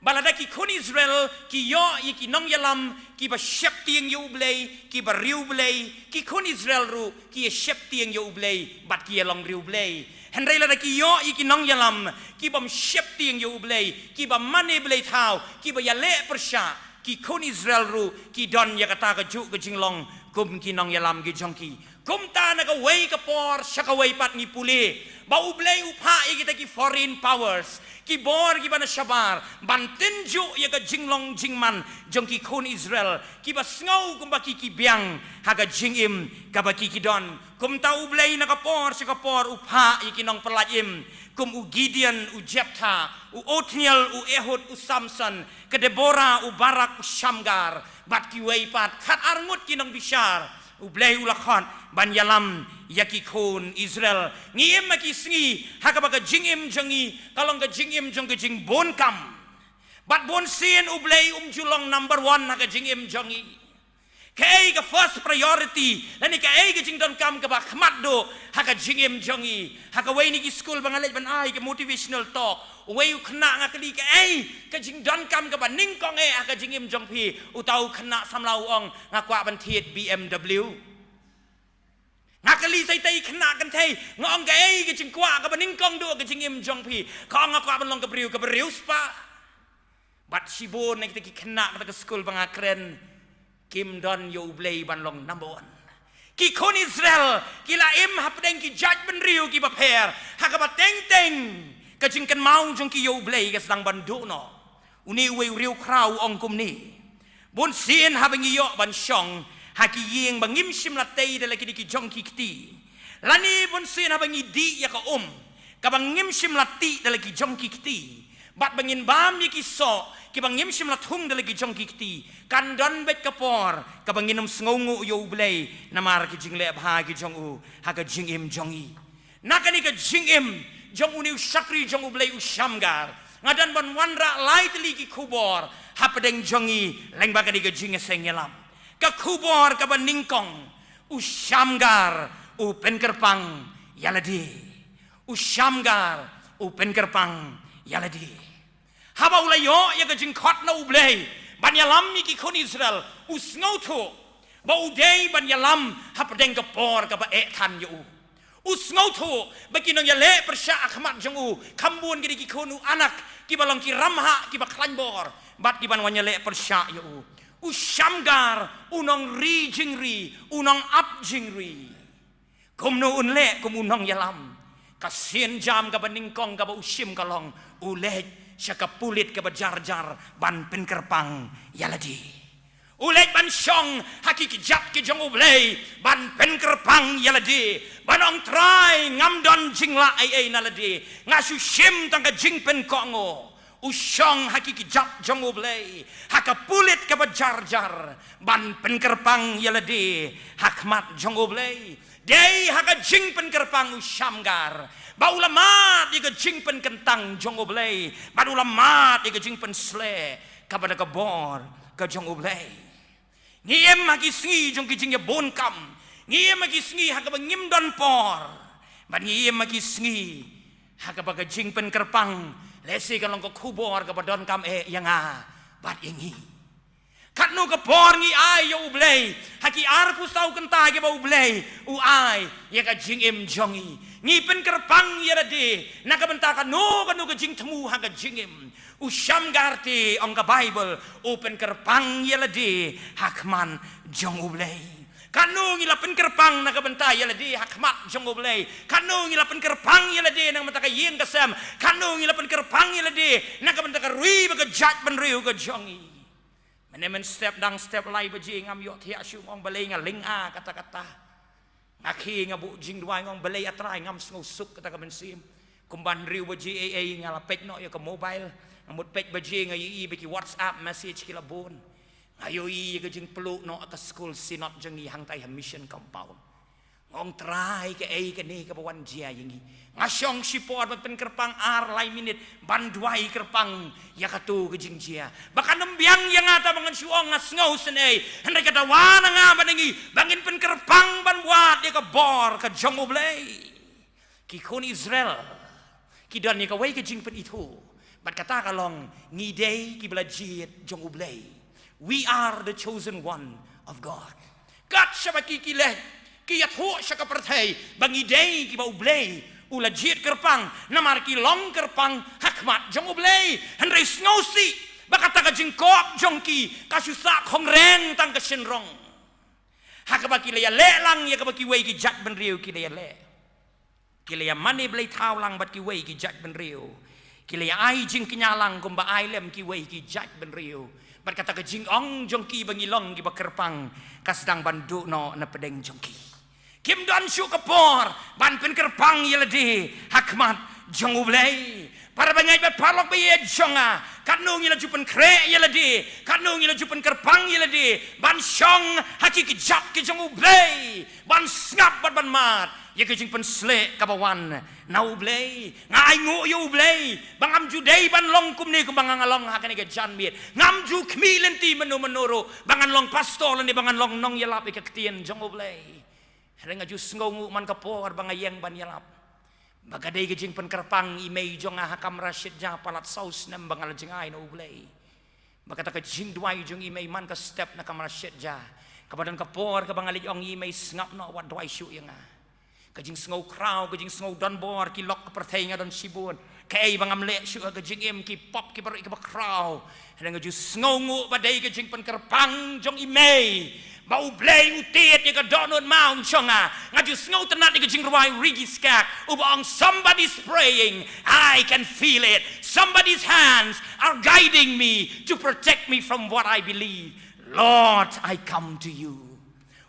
ba lada ki khun Israel ki ïoh ïa ki nongïalam kiba sheptieng ïa U Blei, kiba riewblei, ki khun Israel ruh ki ïa sheptieng ïa U Blei bad ki ïa long riewblei. Hynrei lada ki ïoh ïa ki nongïalam kibym sheptieng ïa U Blei, kiba mane blei thaw, kiba ïaleh pyrshah, ki khun Israel ruh ki don ïa kata kajuh ka jinglong kum ki nongïalam ki jong ki. Kumta na kawei ka por sha kawei pat ngi pule ba U Blei u phah ïa kita ki foreign powers, ki bor kiba na shabar, ban tynjuh ïa ka jinglong jingman jong ki khun Israel, kiba sngew kumba ki ki biang ha ka jingim kaba ki ki don. Kumta U Blei na ka por sha ka por u phah ïa ki nongpyllait im, kum u Gideon, u Jephthah, u Othniel, u Ehud, u Samson, ka Deborah, u Barak, u Shamgar, bad kiwei pat khatar ngut ki nongbishar U Blei u la khot ban ïalam ïa ki khun Israel. Ngi im ha ki sngi ha kaba ka jingim jong ngi ka long ka jingim jong ka jingbun kam. Bad bun sien U Blei um ju long number one ha ka jingim jong ngi. Kaei ka first priority lane kaei ka jingdonkam kaba khmat duh ha ka jingim jong ngi? Ha kawei na ki skul ba nga leit ban ai ka motivational talk, uwei u khynnah nga kylli kaei ka jingdonkam kaba nyngkong eh ha ka jingim jong phi. Uta u khynnah samla u ong, nga kwah ban thied B M W. Nga kylli sa ita i khynnah kynthei, nga ong kaei ka jingkwah kaba nyngkong duh ha ka jingim jong phi? Ka ong, nga kwah ban long ka briew kaba riewspah. Bad shibun na kita ki khynnah kata ka skul ba nga kren kim don ïa U Blei ban long number one. Ki khun Israel ki la im hapdeng ki jaitbynriew kiba pher ha kaba teng teng ka jingkynmaw jong ki ïa U Blei ka sdang ban duh noh. Une uwei u riewkhraw u ong kumne: Bun sien haba ngi ïoh ban shong ha ki ïing ba ngim shym la tei da la ki dei ki jong ki kti, lane bun sien haba ngi dih ïa ka um, kaba ngim shym la tih da la ki jong ki kti, bad ba ngin bam ïa ki soh kiba ngim shym la thung da la ki jong ki kti, kan don beit ka por kaba ngin ym sngewnguh ïa U Blei namar ka jingleh bha ki jong u ha ka jingim jong ngi. Na kane ka jingim jong une u shakri jong U Blei u Shamgar, nga don ban wanrah lai tylli ki khubor hapdeng jong ngi lyngba kane ka jingïaseng ïalam. Ka khubor kaba nyngkong, u Shamgar u pynkyrpang ïa lade. U Shamgar u pynkyrpang ïa lade. Haba u la ïoh ïa ka jingkhot na U Blei ban ïalam ïa ki khun Israel, u sngewthuh ba u dei ban ïalam hapdeng ka por kaba eh than ïa u. U sngewthuh ba ki nongïaleh pyrshah ha khmat jong u kham bun ki dei ki khun u anak kiba long ki ramhah, kiba khlaiñ bor, bad kiban wan ïaleh pyrshah ïa u. U Shamgar u nongri jingri, u nongap jingri. Kumno un leh kum u nongïalam? Ka sienjam kaba nyngkong kaba u shim ka long, u leit sha ka pulit kaba jar jar ban pynkyrpang ïa lade. U leit ban shong ha ki kjat ki jong U Blei ban pynkyrpang ïa lade, ban ong, Trai, ngam don jinglah ei ei na lade, nga shu shim tang ka jingpynkohnguh. U shong ha ki kjat jong U Blei, ha ka pulit kaba jar jar, ban pynkyrpang ïa lade ha khmat jong U Blei. Dei ha ka jingpynkyrpang u Shamgar ba u la mad ïa ka jingpynkyntang jong U Blei, bad u la mad ïa ka jingpynsleh kaba da ka bor ka jong U Blei. Ngi im ha ki sngi jong ki jingïabun kam. Ngi im ha ki sngi ha kaba ngim don por. Bad ngi im ha ki sngi ha kaba ka jingpynkyrpang lehse ka long ka khubor kaba donkam eh ïa nga bad ïa ngi. Katno ka por ngi ai ïa U Blei ha ki arphew saw kynta kiba U Blei u ai ïa ka jingim jong ngi? Ngi pynkyrpang ïa lade na ka bynta kano kano ka jingthmu ha ka jingim. U Shamgar te, ong ka Baibl, u pynkyrpang ïa lade ha khmat jong U Blei. Katno ngi la pynkyrpang na ka bynta ïa lade ha khmat jong U Blei? Katno ngi la pynkyrpang ïa lade na ka bynta ka ïing ka sem? Katno ngi la pynkyrpang ïa lade na ka bynta ka ri bad ka jaitbynriew ka jong ngi? Mynne mynstep dang step lai baje ngam ïohthiah shuh, nga ong balei nga lynga katta katta. Nga khie nga buh jingduwai, nga ong balei A Trai ngam sngewsuk kata ka mynsiem. Kumba hynriew baje ei ei nga la peit noh ïa ka mobile. Nga mut peit baje nga ïohi ba ki WhatsApp message ki la bun. Nga ïohi ïa ka jingpluh noh ka skul Synod jong ngi hangtai ha mission compound. Nga ong Trai, kaei kane kaba wan jia ïa ngi? Nga shong shipor ban pynkyrpang ar lai minit ban duwai kyrpang ïa kato ka jingjia. Ba kan ym biang ïa nga ta ba ngan shu ong nga sngew sngewsynei. Hynrei ka dawa na nga bad na ngi ba ngin pynkyrpang ban wad ïa ka bor ka jong U Blei. Ki khun Israel ki don ïa kawei ka jingpynithuh, bad kata ka long, ngi dei kiba la jied jong U Blei. We are the chosen one of God. Kat shaba ki, ki leh, ki ïathuh sha ka pyrthei ba ngi dei kiba U Blei u la jied kyrpang, namar ki long kyrpang ha khmat jong U Blei. Hynrei sngewsih ba kata ka jingkop jong ki ka shu sah khongreng tang ka shynrong, ha kaba ki la ïaleh lang ïa kaba kiwei ki jaitbynriew ki la ïaleh. Ki la ïamane blei thaw lang bad kiwei ki jaitbynriew. Ki la ïa ai jingkñia lang kumba ai lem kiwei ki jaitbynriew. Bad kata ka jingong jong ki ba ngi long kiba kyrpang ka sdang ban duh noh na pdeng jong ki. Kim don shuh ka por ban pynkyrpang ïa lade ha khmat jong U Blei. Para bangeit bad paralok ba ïeit jong nga, katno ngi la ju pynkhreh ïa lade, katno ngi la ju pynkyrpang ïa lade ban shong ha ki kjat ki jong U Blei, ban sngap bad ban mad ïa ka jingpynsleh kaba wan na U Blei. Nga ainguh ïa U Blei ba ngam ju dei ban long kumne kumba nga nga long ha kane ka janmiet. Ngam ju khmih lynti mynno mynno ruh ba ngan long pastor lane ba ngan long nongïalap ïa ka ktien jong U Blei. Hynrei nga ju sngewnguh man ka por ba nga ïeng ban ïalap ba ka dei ka jingpynkyrpang i mei jong nga ha kamra shitja palat saw snem ba nga la jngai na U Blei. Ba kata ka jingduwai jong i mei man ka step na kamra shitja, kaba don ka por kaba nga leit ong i mei, sngap noh, wat duwai shuh ïa nga. Ka jingsngew khraw, ka jingsngew donbor, ki lok ka pyrthei nga don shibun. Kaei ba ngam leh shuh ha ka jingim, ki pop ki baroh kaba khraw. Hynrei nga ju sngewnguh ba dei ka jingpynkyrpang jong i mei ba U Blei u tied ïa ka dohnud maw jong nga. Nga ju sngewtynnat ïa ka jingrwai Ricky Skaggs uba ong, "Somebody's praying, I can feel it. Somebody's hands are guiding me to protect me from what I believe. Lord, I come to you."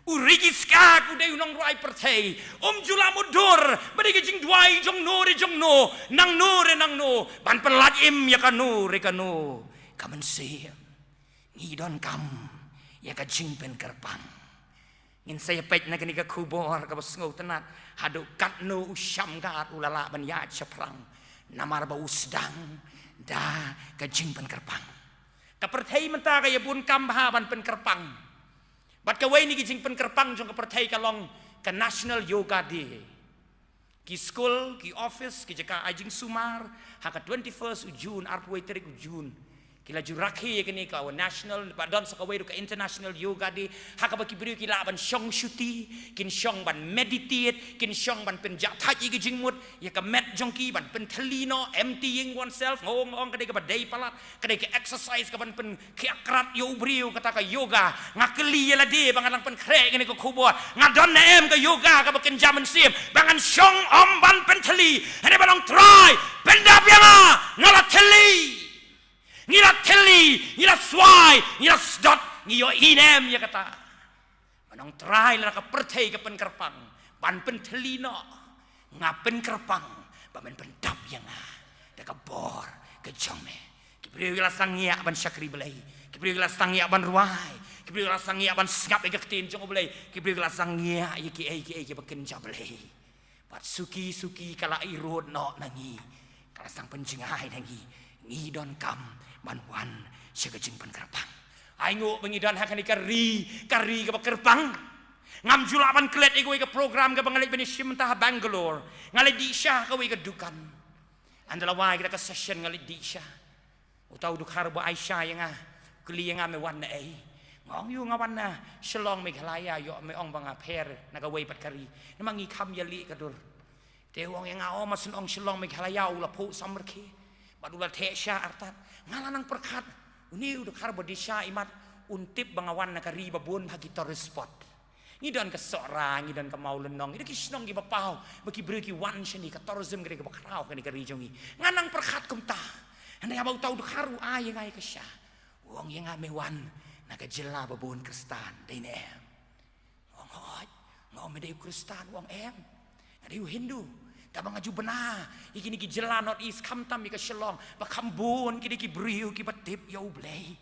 U Ricky Skak u dei u nongrwai pyrthei. Um ju lah mutdur ba dei ka jingduwai jong no re jong no, nangno re nangno, ban pynlait im ïa kano re kano. Ka mynsiem, ngi donkam ïa ka jingpynkyrpang. Ngin sa ïa peit na kane ka khubor kaba sngewtynnat, haduh katno u Shamgar u la lah ban ïaid shaphrang, namar ba u sdang da ka jingpynkyrpang. Ka pyrthei mynta ka ïa bun kam bha ban pynkyrpang. Bad kawei na ki jingpynkyrpang jong ka pyrthei ka long ka National Yoga Day. Ki skul, ki office, ki jaka ai jingsumar, ha ka twenty-first u June, arphew tarik u June, ki la ju rakhe ïa kane ka national, bad don sa kawei ruh ka International Yoga Day, ha kaba ki briew ki lah ban shong shuti, kin shong ban meditate, kin shong ban pynjahthait ïa ki jingmut, ïa ka met jong ki ban pynthylli noh, emptying oneself, nga ong, nga ong ka dei kaba dei palat, ka dei ka exercise kaban pynkhiah krat ïa u briew kata ka yoga. Nga kylli ïa lade ba nga dang pynkhreh ïa kane ka khubor, nga don ne em ka yoga kaba kynja mynsiem ba ngan shong ym ban pynthylli? Hynrei ba long Trai, pyndap ïa nga, nga la thylli. Ngi la thylli, ngi la swai, ngi la sdot, ngi ïohi ne em ïa kata? Ba nong Trai, lada ka pyrthei ka pynkyrpang ban pynthylli noh, nga pynkyrpang ba men pyndap ïa nga da ka bor ka jong me. Ki briew ki la sangeh ban shakri Blei, ki briew ki la sangeh ban rwai, ki briew ki la sangeh ban sngap ïa ka ktien jong U Blei, ki briew ki la sangeh ïa kiei kiei kiba kynja Blei. Bad suki suki ka la erode noh na ngi, ka la sdang pynjngai na ngi. Ngi donkam ban wan sha ka jingpynkyrpang. Ai nguh ba ngi don ha kane ka ri, ka ri kaba kyrpang. Ngam ju lah ban klet ïa kawei ka program kaba nga leit ban ïashim mynta ha Bangalore. Nga leit dih sha kawei ka dukan. Hynda la wai kata ka session nga leit dih sha. Uta u dkhar ba ai sha ïa nga, kylli ïa nga, me wan naei? Nga ong, ïoh, nga wan na Shillong, Meghalaya. Ïoh, me ong ba nga pher na kawei pat ka ri, namar ngi kham ïaleh ka dur. Te u ong ïa nga, o, ma shu ong Shillong, Meghalaya, u la phuh samrkhie bad u la theh sha artat. Nga la nang pyrkhat, une u dkhar ba dih sha imat un tip ba nga wan na ka ri ba bun bha ki tourist spot. Ngi don ka Sohra, ngi don ka Mawlynnong, ngi don ki shnong kiba paw ba ki briew ki wan shane, ka tourism ka dei kaba khraw ha kane ka ri jong ngi. Nga nang pyrkhat kumta. Hynrei haba uta u dkhar u ai ïa nga ïa ka sha, u ong ïa nga, me wan na ka jylla ba bun Khristan, dei ne em? Nga ong, hooid. Nga ong, me dei u Khristan? U ong, em, nga dei u Hindu. Tangba nga ju bna ïa kine ki jylla North East, khamtam ïa ka Shillong, ba kham bun ki dei ki briew kiba tip ïa U Blei.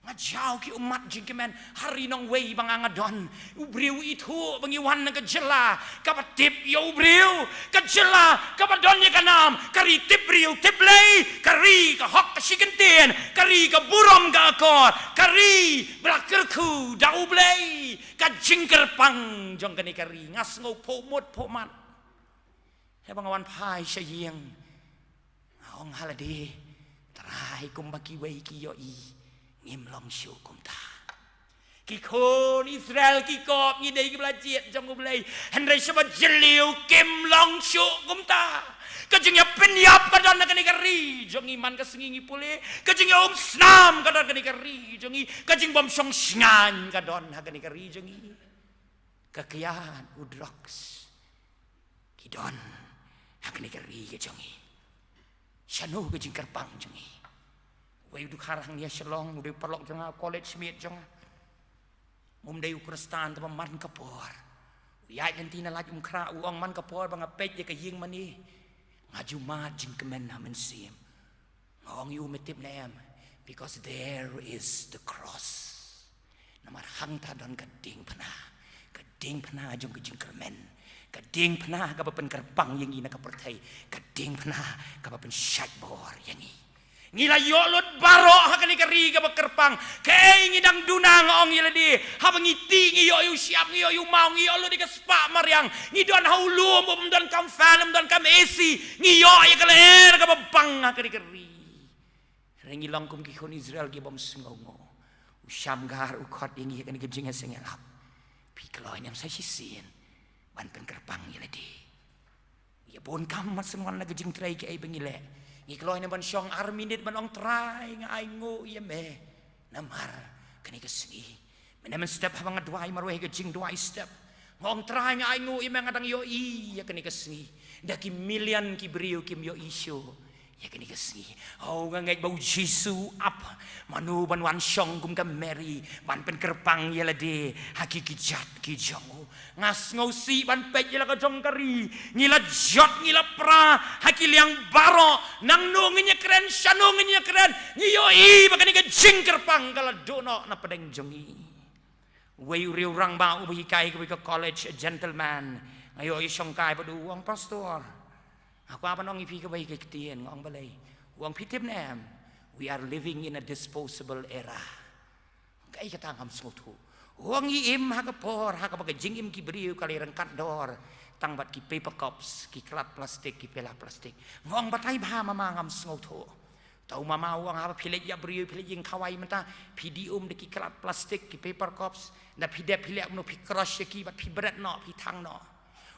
Nga jaw ki ummat jingkmen ha ri nongwei ba nga, nga don. U briew u ithuh ba ngi wan na ka jylla kaba tip ïa u briew, ka jylla kaba don ïa ka nam, ka ri tip briew tip Blei, ka ri ka hok ka shikyntien, ka ri ka burom ka akor, ka ri ba la kyrkhu da U Blei. Ka jingkyrpang jong kane ka ri. Nga sngew phuh mut phuh mat. Haba nga wan phai sha ïing, nga ong ha lade, Trai, kumba kiwei ki ïohi, ngim long shuh kumta. Ki khun Israel ki kop ngi dei kiba la jied jong U Blei, hynrei shaba jylliew kim long shuh kumta. Ka jingïapynïap ka don ha kane ka ri jong ngi man ka sngi ngi pule. Ka jingïaumsnam ka don ha kane ka ri jong ngi. Ka jingbymshongshngaiñ ka don ha kane ka ri jong ngi. Ka kyiad, u drugs, ki don ha kane ka ri ka jong ngi. Shano ka jingkyrpang jong ngi? Uwei u dkhar hangne ha Shillong, u dei u paralok jong nga, u college mate jong nga. Um dei u Khristan, tangba man ka por u ïaid lynti na Laitumkhrah. U ong, man ka por ba nga peit ïa ka ïing mane, nga ju mad jingkmen ha mynsiem. Nga ong ïa u, me tip ne em? Because there is the cross. Namar hangta don ka diengphna, ka diengphna jong ka jingkyrmen, ka diengphna kaba pynkyrpang ïa ngi na ka pyrthei, ka diengphna kaba pynshait bor ïa ngi. Ngi la ïoh lut baroh ha kane ka ri kaba kyrpang. Kaei ngi dang duna? Nga ong ïa lade, haba ngi tih ngi ïoh ïa u shyiap, ngi ïoh ïa u maw, ngi ïoh lut ïa ka spah mariang. Ngi don ha u lum, um donkam fan, um donkam A C. Ngi ïoh ïa ka lyer kaba bang ha kane ka ri. Hynrei ngi long kum ki khun Israel kibym sngewnguh. U Shamgar u khot ïa ngi ha kane ka jingïaseng ïalap. Phi kloi ne em sa shisien ban pynkyrpang ïa lade? Ngi ïa bun kam ban sa wan la ka jingtrei, kaei ba ngi leh? Ngi kloi ne em ban shong ar minit ban ong, Trai, nga ainguh ïa me namar kane ka sngi. Mynne mynstep haba nga duwai marwei ha ka jingduwai step, nga ong, Trai, nga ainguh ïa me, nga dang ïohi ïa kane ka sngi da ki million ki briew kim ïohi shuh Ïa kane ka sngi, oh, nga ngeit ba u Jisu ap mano ban wan shong kum ka Mary, ban pynkyrpang ïa lade ha ki kjat ki jong u. Nga sngewsih ban peit ïa la ka jong ka ri, ngi la jot, ngi la pra ha ki liang baroh, nangno ngin ïakren, shano ngin ïakren, ngi ïohi ba kane ka jingkyrpang ka la duh noh na pdeng jong ngi. Uwei u riew rangbah uba hikai kawei ka college, a gentleman, nga ïohi shongkai bad u, u ong, "Pastor, nga kwah ban ong ïa phi kawei ka ktien." Nga ong, "Balei?" U ong, "Phi tip ne em, we are living in a disposable era." Kaei kata? Ngam sngewthuh. U ong, "Ngi im ha ka por ha kaba ka jingim ki briew ka la ryngkat dor tang bad ki paper cups, ki klat plastik, ki pela plastik." Nga ong, "Batai bha mama, ngam sngewthuh." Tau mama u ong, "Haba phi leit ïa briew, phi leit ïing khawai mynta, phi dih um da ki klat plastik, ki paper cups, da phi dep, phi leh kumno, phi crush ïa ki bad phi bret noh, phi thang noh."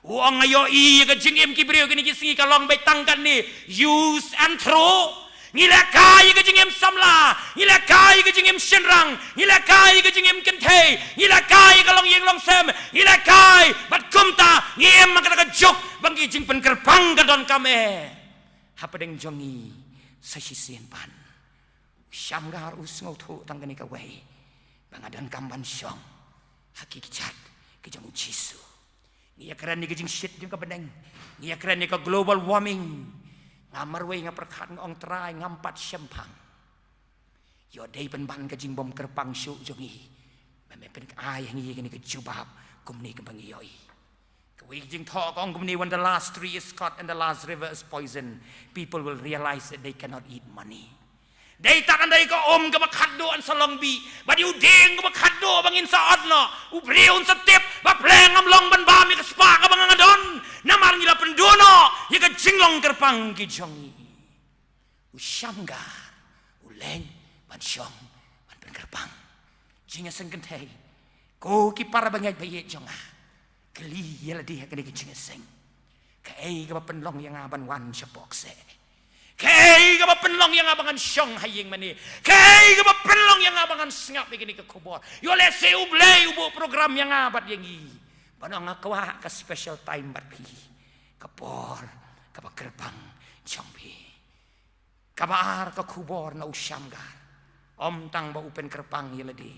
U ong, "Nga ïohi ïa ka jingim ki briew kine ki sngi ka long beit tang katne, use and throw. Ngi lehkai ïa ka jingim samla, ngi lehkai ïa ka jingim shynrang, ngi lehkai ïa ka jingim kynthei, ngi lehkai ïa ka longïing longsem, ngi lehkai, bad kumta ngi im ha kata ka juk ba ngi jingpynkyrpang ka donkam eh hapdeng jong ngi sa shisien pat." U Shamgar u sngewthuh tang kane kawei, ba nga donkam ban shong ha ki kjat ki jong u Jisu. Ngi ïakren ïa ka jingshit jong ka bneng, ngi ïakren ïa ka global warming. Nga marwei, nga pyrkhat, nga ong, Trai, ngam pat shemphang. Ïoh dei pynban ka jingbymkyrpang shuh jong ngi ba me pyn-ai ha ngi ïa kane ka jubab kumne kumba ngi ïohi. Kawei ka jingthoh ka ong kumne, "When the last tree is cut and the last river is poisoned, people will realize that they cannot eat money." Dei tad hynrei ka um kaba khatduh yn sa long bih, bad ïa u dieng kaba khatduh ba ngin sa ot noh, u briew un sa tip ba pleng ngam long ban bam ïa ka spah kaba nga nga don, namar ngi la pynduh noh ïa ka jinglong kyrpang ki jong ngi. U Shamgar u leit ban shong ban pynkyrpang. Jingïaseng kynthei, ko ki para bangeit ba ïeit jong nga, kylli ïa lade ha kane ka jingïaseng, kaei kaba pynlong ïa nga ban wan shapoh kseh? Kaei kaba pynlong ïa nga ba ngan shong ha ïing mane? Kaei kaba pynlong ïa nga ba ngan sngap ïa kane ka khubor? Ïoh lehse U Blei u buh program ïa nga bad ïa ngi, ban ong, nga kwah ka special time bad phi, ka por kaba kyrpang jong phi. Kaba ar, ka khubor na u Shamgar, ym tang ba u pynkyrpang ïa lade,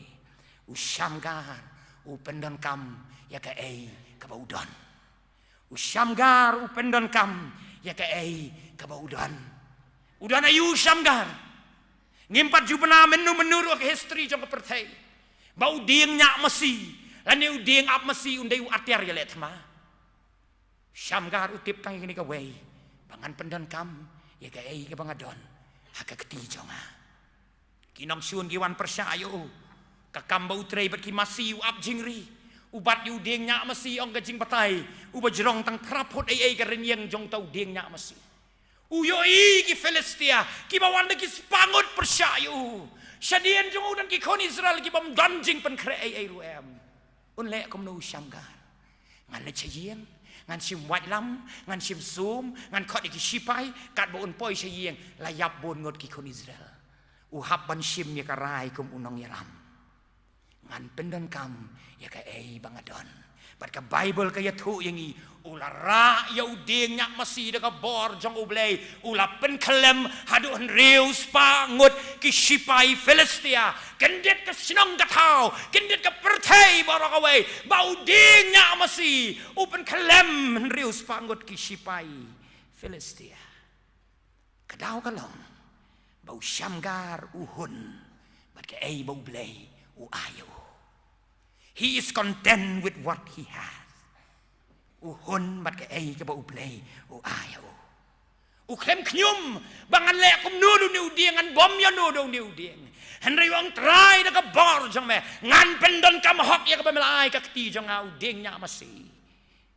u Shamgar u pyndonkam ïa kaei kaba u don. U Shamgar u pyndonkam ïa kaei kaba u don. U don aïu u Shamgar? Ngim pat ju bna mynno mynno ruh ha ka history jong ka pyrthei ba u dieng ñiah masi lane u dieng ap masi un dei u atiar ïaleh thma. Shamgar u tip tang ïa kane kawei, ba ngan pyndonkam ïa kaei kaba nga don ha ka kti jong nga. Ki nongshun ki wan pyrshah ïa u, ka kam ba u trei bad ki masi, u ap jingri, u bat ïa u dieng ñiah masi, ong ka jingbatai, uba jrong tang phra phut eiei ka rynïeng jong uta u dieng ñiah masi. U ïohi ki Philistia kiba wan da ki spah ngut pyrshah ïa u. Shadien jong u don ki khun Israel kibym don jingpynkhreh eiei ruh em. Un leh kumno u Shamgar? Ngan leit sha ïing, ngan shim waitlam, ngan shim sum, ngan khot ïa ki shipai, katba un poi sha ïing la ïap bun ngut ki khun Israel. U hap ban shim ïa ka rai kum u nongïalam. Ngan pyndonkam ïa kaei ba nga don. Bad ka Baibl ka ïathuh ïa ngi, u la rah ïa u dieng ñiah masi da ka bor jong U Blei, u la pynkhyllem haduh hynriew spah ngut ki shipai Philistia. Kyndit ka shnong ka thaw, kyndit ka pyrthei baroh kawei, ba u dieng ñiah masi u pynkhyllem hynriew spah ngut ki shipai Philistia. Ka daw ka long ba u Shamgar u hun bad kaei ba U Blei u ai ïa u. He is content with what he has. U hun bad kaei kaba U Blei u ai ïa u. U khlem khñium ba ngan leh kumno da une u dieng, ngan bom ïano da une u dieng. Hynrei u ong, Trai, da ka bor jong me ngan pyndonkam hok ïa kaba me la ai ka kti jong nga, u dieng ñiah masi.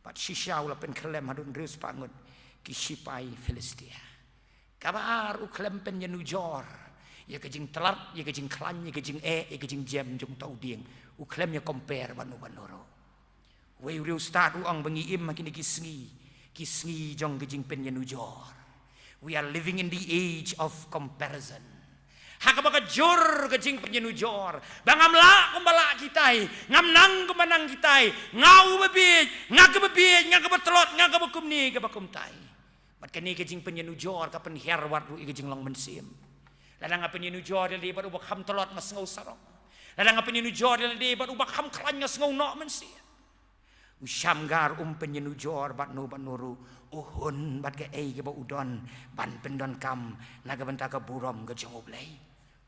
Bad shisha u la pynkhyllem haduh hynriew spah ngut ki shipai Philistia. Kaba ar, u khlem pynïanujor ïa ka jingtlot, ïa ka jingkhlaiñ, ïa ka jingeh, ïa ka jingjem jong uta u dieng. U khlem ïa compare bad uno bad uno ruh. Uwei u riewstad u ong ba ngi im ha kine ki sngi, ki sngi jong ka jingpynïanujor. We are living in the age of comparison. Ha kaba ka jur ka jingpynïanujor, ba ngam lah kumba lah kitai, ngam nang kumba nang kitai, nga uba bieit, nga kaba bieit, nga kaba tlot, nga kaba kumne kaba kumtai. Bad kane ka jingpynïanujor ka pynhiar wat ruh ïa ka jinglong mynsiem. Lada nga pynïanujor ïa lade bad uba kham tlot nga sngew sarong. Lada nga pynïanujor ïa lade bad uba kham khlaiñ nga sngew noh mynsiem. U Shamgar um pynïanujor bad no bad no ruh, u hun bad kaei kaba u don ban pyndonkam na ka bynta ka burom ka jong U Blei.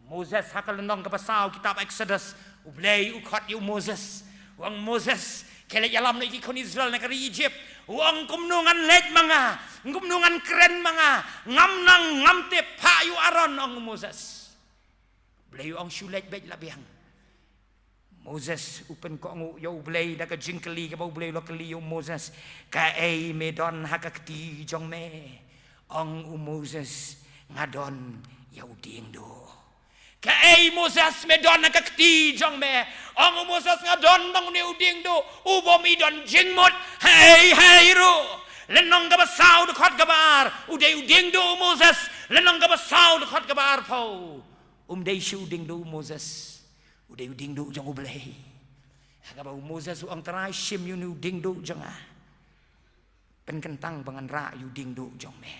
Moses ha ka lynnong kaba saw kitab Exodus, U Blei u khot ïa u Moses. U ong, Moses, khie leit ïalam noh ïa ki khun Israel na ka ri Egypt. U ong, kumno ngan leit ma nga, kumno ngan kren ma nga, ngam nang ngam tip, phah ïa u Aaron, ong u Moses. U Blei u ong, shu leit beit la biang. Moses u pynkohnguh ïa U Blei da ka jingkylli kaba U Blei u la kylli ïa u Moses. Kaei me don ha ka kti jong me? Ong u Moses, nga don ïa u diengduh. Kaei Moses me don ha ka kti jong me? Ong u Moses, nga don tang une u diengduh, u bym i don jingmut haei haei ruh. Lynnong kaba saw dkhot kaba ar, u dei u diengduh u Moses. Lynnong kaba saw dkhot kaba arphew, um dei shuh u diengduh u Moses. U dei u diengduh jong U Blei. Ha kaba u Moses u ong, Trai, shim ïa une u diengduh jong nga. Pynkyntang ba ngan rah ïa u diengduh jong me.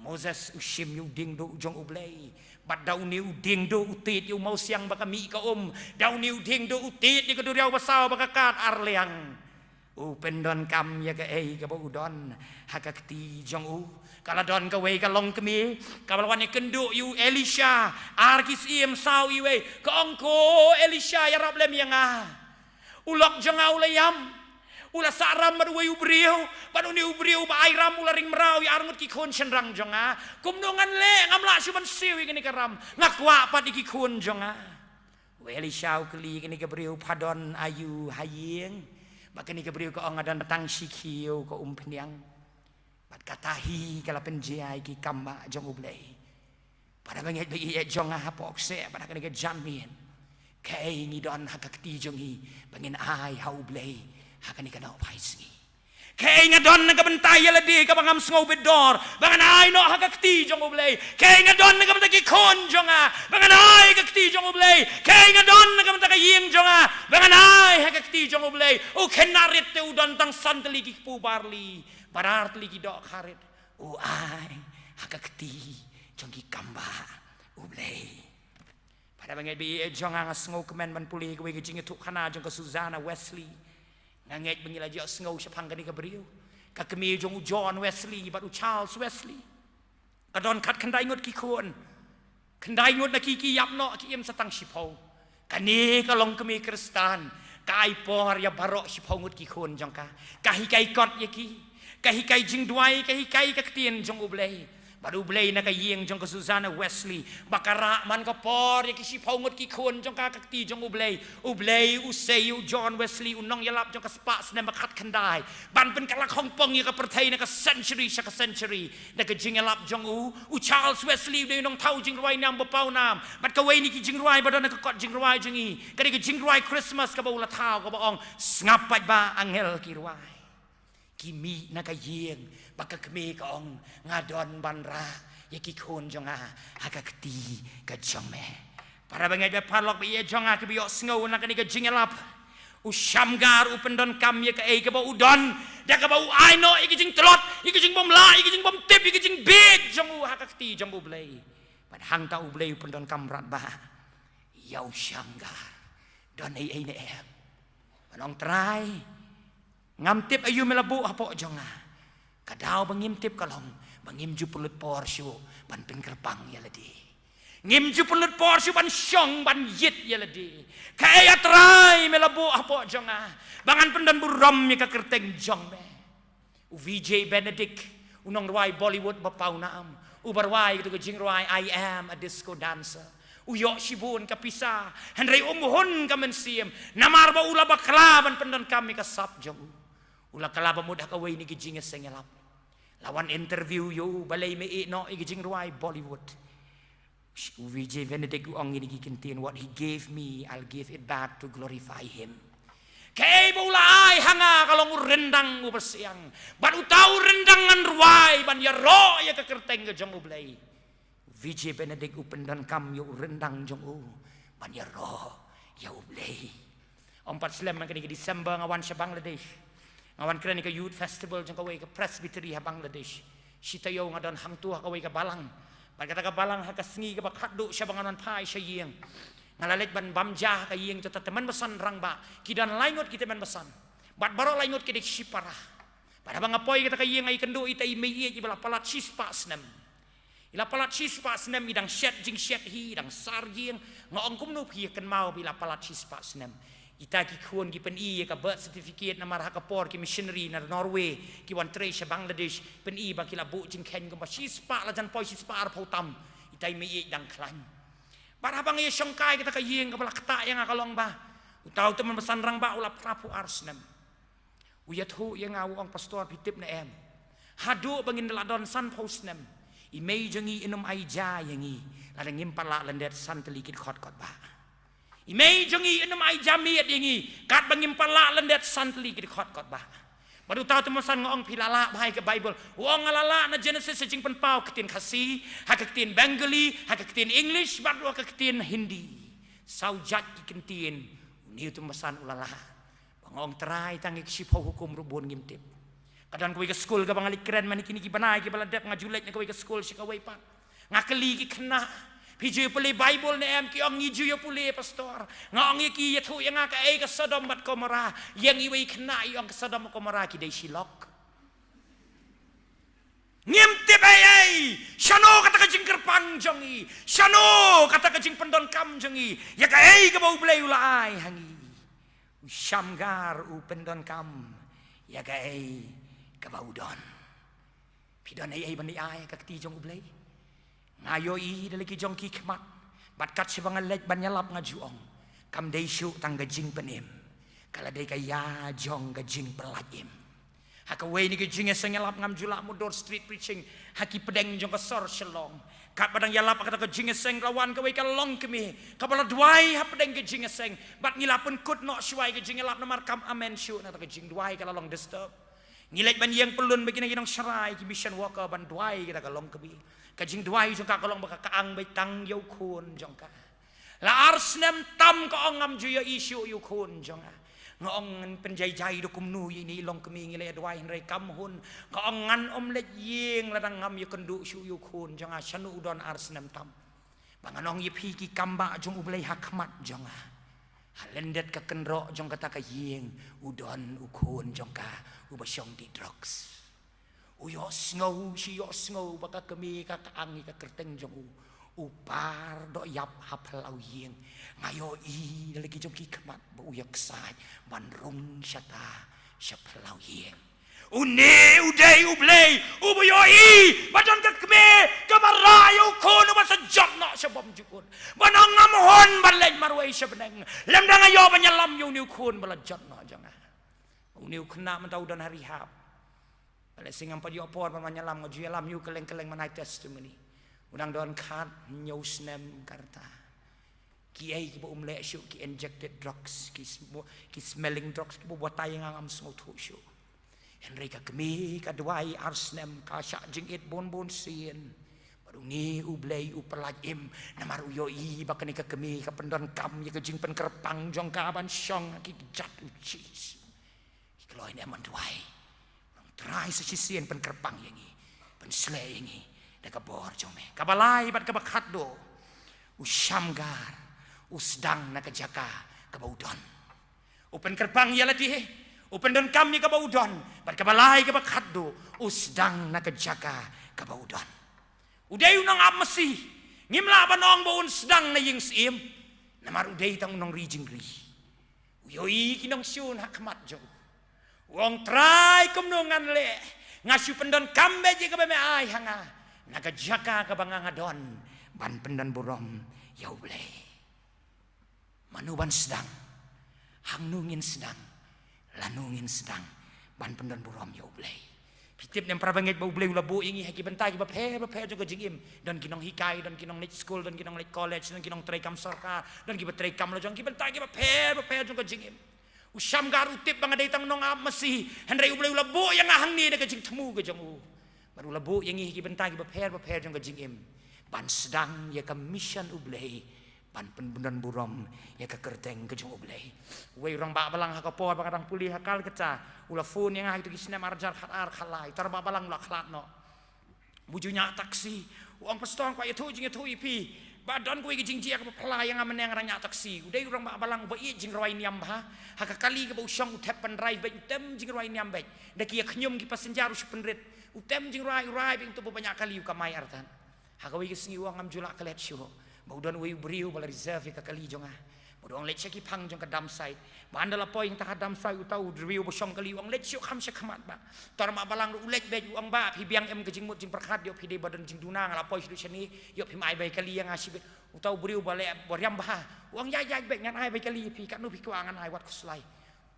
Moses u shim ïa u diengduh jong U Blei. Bad da une u diengduh u tied ïa u mawsiang ba ka mih ka um. Da une u diengduh u tied ïa ka duriaw basaw ba ka kad ar liang. U pyndonkam ïa kaei kaba u don ha ka kti jong u. Ka la don kawei ka longkmie kaba la wan ïakynduh ïa u Elisha. Ar ki syiem, saw iwei. Ka ong, ko Elisha, ïarap lem ïa nga. U lok jong nga u la ïam. U la sah ram bad uwei u briew. Bad une u briew ba ai ram u la ring mraw ïa arngut ki khun shynrang jong nga. Kumno ngan leh, ngam lah shuh ban siew ïa kane ka ram. Nga kwah pat ïa ki khun jong nga. U Elisha u kylli kane ka briew, pha don aïu ha ïing? Bad kane ka briew ka ong, nga don tang shi khiew, ka umphniang. Bad kata hi ka la pynjia ïa ki kambah jong U Blei. Para bangeit ba ïeit jong nga hapoh kseh bad ha kane ka janmiet, kaei ngi don ha ka kti jong ngi ba ngin ai ha U Blei ha kane ka nohphai sngi? Kaei nga don na ka bynta ïa lade kaba ngam sngew bit dor ba ngan ai noh ha ka kti jong U Blei? Kaei nga don na ka bynta ki khun jong nga ba ngan ai ha ka kti jong U Blei? Kaei nga don na ka bynta ka ïing jong nga ba ngan ai ha ka kti jong U Blei? U khynnah rit te u don tang san tylli ki kpu barli bad ar tylli ki doh kharit. U ai ha ka kti jong ki kambah U Blei. Para bangeit ba ïeit jong nga, nga sngewkmen ban pule kawei ka jingïathuhkhana jong ka Susanna Wesley. Nga ngeit ba ngi la ju sngew shaphang kane ka briew. Ka kmie jong u John Wesley bad u Charles Wesley. Ka don khatkhyndai ngut ki khun. Khyndai ngut na ki ki ïap noh, ki im sa tang shiphew. Kane ka longkmie Khristan ka ai por ïa baroh shiphew ngut ki khun jong ka. Ka hikai kot ïa ki. Ka hikai jingduwai, ka hikai ka ktien jong U Blei. Bad U Blei na ka ïing jong ka Susanna Wesley ba ka rah man ka por ïa ki shiphew ngut ki khun jong ka ha ka kti jong U Blei. U Blei u sei ïa u John Wesley, u nongïalap jong ka spah snem ba khatkhyndai, ban pynkylla khongpong ïa ka pyrthei na ka century sha ka century. Da ka jingïalap jong u, u Charles Wesley u dei u nongthaw jingrwai nam ba pawnam. Bad kawei na ki jingrwai ba don ha ka kot jingrwai jong ngi ka dei ka jingrwai Christmas kaba u la thaw, kaba ong, sngap paidbah, angel ki rwai. Ki mih na ka ïing bad ka kmie ka ong, nga don ban rah ïa ki khun jong nga ha ka kti ka jong me. Para bangeit ba paralok ba ïeit jong nga kiba ïohsngew na kane ka jingïalap, u Shamgar u pyndonkam ïa kaei kaba u don da kaba u ai noh ïa ka jingtlot, ïa ka jingbymlah, ïa ka jingbymtip, ïa ka jingbieit jong u ha ka kti jong U Blei. Bad hangta U Blei u pyndonkam bha ïa u Shamgar. Don ei ei ne em? Ban ong, Trai, ngam tip aïu me la buh hapoh jong nga. Ka daw ba ngim tip ka long ba ngim ju pynlut por shuh ban pynkyrpang ïa lade. Ngim ju pynlut por shuh ban shong ban ïit ïa lade. Kaei, A Trai, me la buh hapoh jong nga ba ngan pyndonburom ïa ka kyrteng jong me? U Vijay Benedict, u nongrwai Bollywood ba pawnam, uba rwai kato ka jingrwai I Am a Disco Dancer, u ïoh shibun ka pisa, hynrei um hun ka mynsiem namar ba u la bakla ban pyndonkam ïa ka sap jong u. U la kylla ba mut ha kawei na ki jingïaseng ïalap la wan interview ïa u, balei me ïeh noh ïa ka jingrwai Bollywood. U Vijay Benedict u ong ïa kine ki kyntien, what he gave me, I'll give it back to glorify him. Kaei ba u la ai ha nga ka long u ryndang uba siang. Bad uta u ryndang ngan rwai ban ïaroh ïa ka kyrteng ka jong U Blei. U Vijay Benedict u pyndonkam ïa u ryndang jong u ban ïaroh ïa U Blei. Ym pat slem, ha kane ka December nga wan sha Bangladesh. Nga wan kren ïa ka youth festival jong kawei ka presbytery ha Bangladesh. Shi taïew nga don hangto ha kawei ka balang. Bad kata ka balang ha ka sngi kaba khatduh sha ba ngan wan phai sha ïing, nga la leit ban bam ja ha ka ïing jong uta u tymmen basan rangbah. Ki don lai ngut ki tymmen basan, bad baroh lai ngut ki dei shipara. Bad haba nga poi kata ka ïing, nga ïakynduh ïa ita i meiieit iba la palat shispah snem. I la palat shispah snem, i dang shet jingshet hi, i dang sar ïing. Nga ong, kumno phi ïa kynmaw ba i la palat shispah snem? Ita ki khun ki pyni ïa ka birth certificate, namar ha ka por ki missionary na Norway ki wan trei sha Bangladesh, pyni ba ki la buh jingkheiñ kumba shispah, la jan poi shispah arphew tam. Ita i meiieit dang khlaiñ. Bad haba nga ïashongkai, kata ka ïing kaba la ktah ïa nga ka long ba uta u tymmen basan rangbah u la phraphew ar snem. U ïathuh ïa nga, u ong, Pastor, phi tip ne em, haduh ba ngin da la don sanphew snem, i mei jong ngi in ym ai ja ïa ngi lada ngim pat lah lyndet san tylli ki dkhot kot bah. I mei jong ngi in ym ai ja miet ïa ngi katba ngim pat lah lyndet san tylli ki dkhot kot bah. Bad uta u tymmen basan, nga ong, phi la lah bha ïa ka Baibl? U ong, nga la lah na Genesis, ha Jingpynpaw, ka ktien Khasi, ha ka ktien Bengali, ha ka ktien English, bad ruh ha ka ktien Hindi. Saw jait ki ktien une u tymmen basan u la lah. Ba nga ong, Trai, tang ïa ki shiphew hukum ruh bun ngim tip. Ka don kawei ka skul kaba nga leit kren man kine ki bnai kiba la dep, nga ju leit na kawei ka skul sha kawei pat. Nga kylli ki khynnah, phi ju pule Baibl ne em? Ki ong, ngi ju ïa pule, Pastor. Nga ong ïa ki, ïathuh ïa nga kaei ka Sodom bad Gomorrah. Ïeng iwei i khynnah, i ong, ka Sodom bad Gomorrah ki dei shi lok. Ngim tip ei ei. Shano kata ka jingkyrpang jong ngi? Shano kata ka jingpyndonkam jong ngi ïa kaei kaba U Blei u la ai ha ngi? U shamgar, u pyndonkam ïa kaei kaba u don. Phi don ei ei ban ai ha ka kti jong U Blei? Nga ïohi da la ki jong ki khmat, bad kat shaba nga leit ban ïalap, nga ju ong, kam dei shuh tang ka jingpynim, ka la dei ka ïa jong ka jingpyllait im. Ha kawei na ki jingïaseng ïalap, ngam ju lah mutdur street preaching ha ki pdeng jong ka sor Shillong. Katba dang ïalap ha kata ka jingïaseng, la wan kawei ka longkmie kaba la duwai ha pdeng ka jingïaseng. Bad ngi la pynkut noh shuwa ïa ka jingïalap namar kam amen shuh na kata ka jingduwai, ka la long disturb. Ngi leit ban ïeng pyllun bad kine ki nongsharai, ki mission worker, ban duwai ïa kata ka longkmie. Ka jingduwai jong ka ka long ba ka, ka ang beit tang ïa u khun jong ka. La ar snem tam, ka ong, ngam ju ïohi shuh ïa u khun jong nga. Nga ong, ngan pynjai jai da kumno ïa ine i longkmie, ngi la ïa duwai hynrei kam hun. Ka ong, ngan ym leit ïing lada ngam ïakynduh shuh ïa u khun jong nga. Shano u don ar snem tam? Ba ngan ong ïa phi, ki kambah jong U Blei ha khmat jong nga, ha lyndet ka kynroh jong kata ka ïing u don u khun jong ka uba shong die drugs. U ïohsngew shi ïohsngew ba ka kmie ka, ka ang ïa ka kyrteng jong u. U par doh ïap ha phyllaw ïing. Nga ïohi da la ki jong ki khmat ba u ïaksaid ban rung shata sha phyllaw ïing. Une u dei U Blei uba ïohi ba don ka kmie kaba rah ïa u khun uba sa jot noh sha bymjukut, ban ong, ngam hun ban leit marwei sha bneng lymda nga ïoh ban ïalam ïa une u khun ba la jot noh jong nga. Une u khynnah mynta u don ha rehab. Balei sngewbha ngam pat ïoh por ban wan ïalam? Nga ju ïalam ïa u kylleng kylleng ban ai testimony. U dang don khathynñiew snem ka rta. Kiei kiba um leh shuh, ki injected drugs, ki sm-, ki smelling drugs, kiba batai, nga ngam sngewthuh shuh. Hynrei ka kmie ka duwai ar snem, ka shah jingit bun bun sien. Bad une U Blei u pyllait im, namar u ïohi ba kane ka kmie ka pyndonkam ïa ka jingpynkyrpang jong ka ban shong ha ki kjat U Jisu. Ki kloi ne em ban duwai? Ong, Trai, sa shisien pynkyrpang ïa ngi, pynshlei ïa ngi da ka bor jong me. Kaba lai bad kaba khatduh, u shamgar, u sdang na ka jaka kaba u don. U pynkyrpang ïa lade, u pyndonkam ïa kaba u don, bad kaba lai kaba khatduh, u sdang na ka jaka kaba u don. U dei u nongap masi, ngim lah ban ong ba un sdang na ïing syiem, namar u dei tang u nongri jingri. U ïohi ki nongshun ha khmat jong u. U ong, Trai, kumno ngan leh? Nga shu pyndonkam beit ïa kaba me ai ha nga na ka jaka kaba nga, nga don ban pyndonburom ïa U Blei. Mano ban sdang? Hangno ngin sdang? Lano ngin sdang ban pyndonburom ïa U Blei? Phi tip ne em, para bangeit, ba U Blei u la buh ïa ngi ha ki bynta kiba pher bapher jong ka jingim. Don ki nonghikai, don ki nongleit skul, don ki nongleit college, don ki nongtrei kam sorkar, don kiba trei kam la jong, ki bynta kiba pher bapher jong ka jingim. U shamgar u tip ba nga dei tang nongap masi, hynrei U Blei u la buh ïa nga hangne da ka jingthmu ka jong u. Bad u la buh ïa ngi ha ki bynta kiba pher bapher jong ka jingim ban sdang ïa ka mission U Blei, ban pyndonburom ïa ka kyrteng ka jong U Blei. Uwei u rangbah balang ha ka por ba nga dang pule ha Calcutta, u la phone ïa nga ha kito ki snem ar hajar khatar khatlai. Uta u rangbah balang u la khlad noh. Ba u ju ñiah taxi. U ong, "Pastor, kwah ïathuh jingïathuh ïa phi. Ba don kawei ka jingjia kaba phylla ïa nga mynne nga dang ñiah taxi." U dei u rangbah balang uba ïeit jingrwai niam bha. Ha ka kali kaba u shong u thep pyndrive beit, u tem jingrwai niam beit. Da ki ïa khñium ki passenger u shu pynrit. U tem jingrwai, u rwai beit, u tip ba ñiah kali u kamai artat. Ha kawei ka sngi u ong, "Ngam ju lah klet shuh." Ba u don uwei u briew ba la reserve ïa ka kali jong nga. Ba u ong, "Leit sha ki phang jong ka dump site." Ba ynda la poi hangta ha dump site, uta u briew ba shong kali u ong, "Leit shuh kham sha khmat, bah." Uta u rangbah balang ruh u leit beit, u ong, "Bah, phi biang em ka jingmut jingpyrkhat, ïoh phi dei ba don jingduna, nga la poi shaduh shane, ïoh phim ai bai kali ïa nga shibit." Uta u briew ba leh ba riam bha u ong, "Ïaid, ïaid beit, ngan ai bai kali ïa phi, katno phi kwah ngan ai, wat khuslai."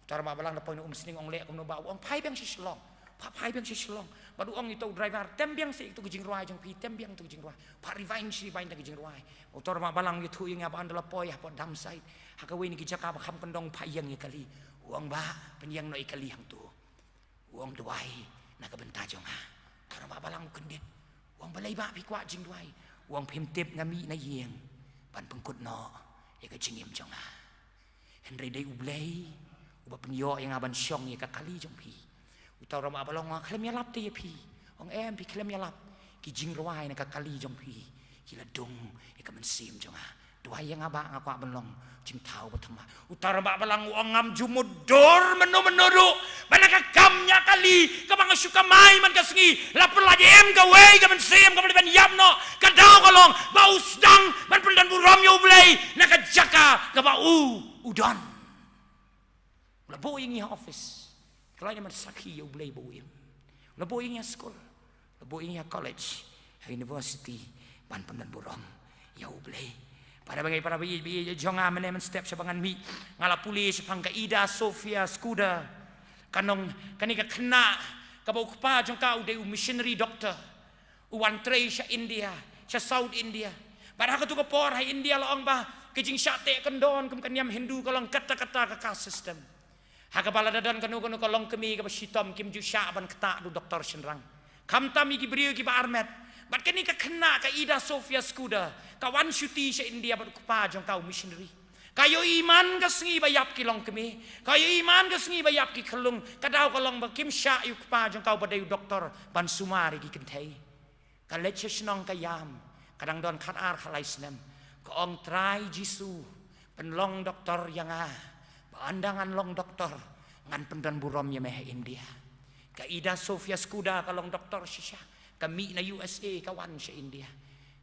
Uta u rangbah balang da poi na Umsning, ong, "Leh kumno, bah?" U ong, "Phai biang sha Shillong. Phah, phai biang sha Shillong." Bad u ong ïa uta u driver, "Tem biang sha ïa katu ka jingrwai jong phi, tem biang katu ka jingrwai. Phah rewind, rewind ïa katu ka jingrwai." Uta u rangbah balang u ïathuh ïa nga ba ynda la poi hapoh dump site, ha kawei na ki jaka ba kham kyndong, phah ïeng ïa kali. U ong, "Bah, pynïeng noh ïa kali hangto." U ong, "Duwai na ka bynta jong nga." Uta u rangbah balang u kyndit. U ong, "Balei, bah, phi kwah jingduwai?" U ong, "Phim tip, nga mih na ïing ban pynkut noh ïa ka jingim jong nga. Hynrei dei U Blei uba pynïoh ïa nga ban shong ïa ka kali jong phi." Uta u rangbah balang u ong, "Khlem ïalap te ïa phi." U ong, "Em, phi khlem ïalap. Ki jingrwai na ka kali jong phi ki la dung ïa ka mynsiem jong nga. Duwai ïa nga, bah, nga kwah ban long jingthaw ba thymmai." Uta u rangbah balang u ong, "Ngam ju mutdur mynno mynno ruh ba na ka kam ñiah kali kaba nga shu kamai man ka sngi, la pynlait em kawei ka mynsiem kaba leh ban ïap noh. Ka daw ka long ba u sdang ban pyndonburom ïa U Blei na ka jaka kaba u u don." U la buh ïa ngi ha office. Ka la ïa man sakhi ïa U Blei ba u im. U la buh ïa ngi ha skul. U la buh ïa ngi ha college, ha university, ban pyndonburom ïa U Blei. Para bangeit, para bangeit, bangeit jong nga, mynne mynstep shaba ngan mih, nga la pule shaphang ka Ida Sophia Scudder. Ka nong, kane ka khynnah kaba u kpa jong ka u dei u missionary doctor. U wan trei sha India, sha South India. Bad ha katu ka por ha India la ong ba ka jingshah teh kyndon kum ka niam Hindu ka long katta katta ka caste system. Ha kaba lada don kano kano ka longkmie kaba shitom, kim ju shah ban ktah da u doktor shynrang, khamtam ïa ki briew kiba armet. Bad kane ka khynnah ka Ida Sophia Scudder ka wan shuti sha India bad u kpa jong ka u missionary. Ka ïohi man ka sngi ba ïap ki longkmie, ka ïohi man ka sngi ba ïap ki khyllung. Ka daw ka long ba kim shah ïa u kpa jong ka uba dei u doktor ban sumar ïa ki kynthei. Ka leit sha shnong ka ïam, ka dang don khatar khatlai snem. Ka ong, "Trai Jisu, pynlong doktor ïa nga, ba ynda ngan long doktor ngan pyndonburom ïa me ha India." Ka Ida Sophia Scudder ka long doktor shisha, ka mih na U S A, ka wan sha India.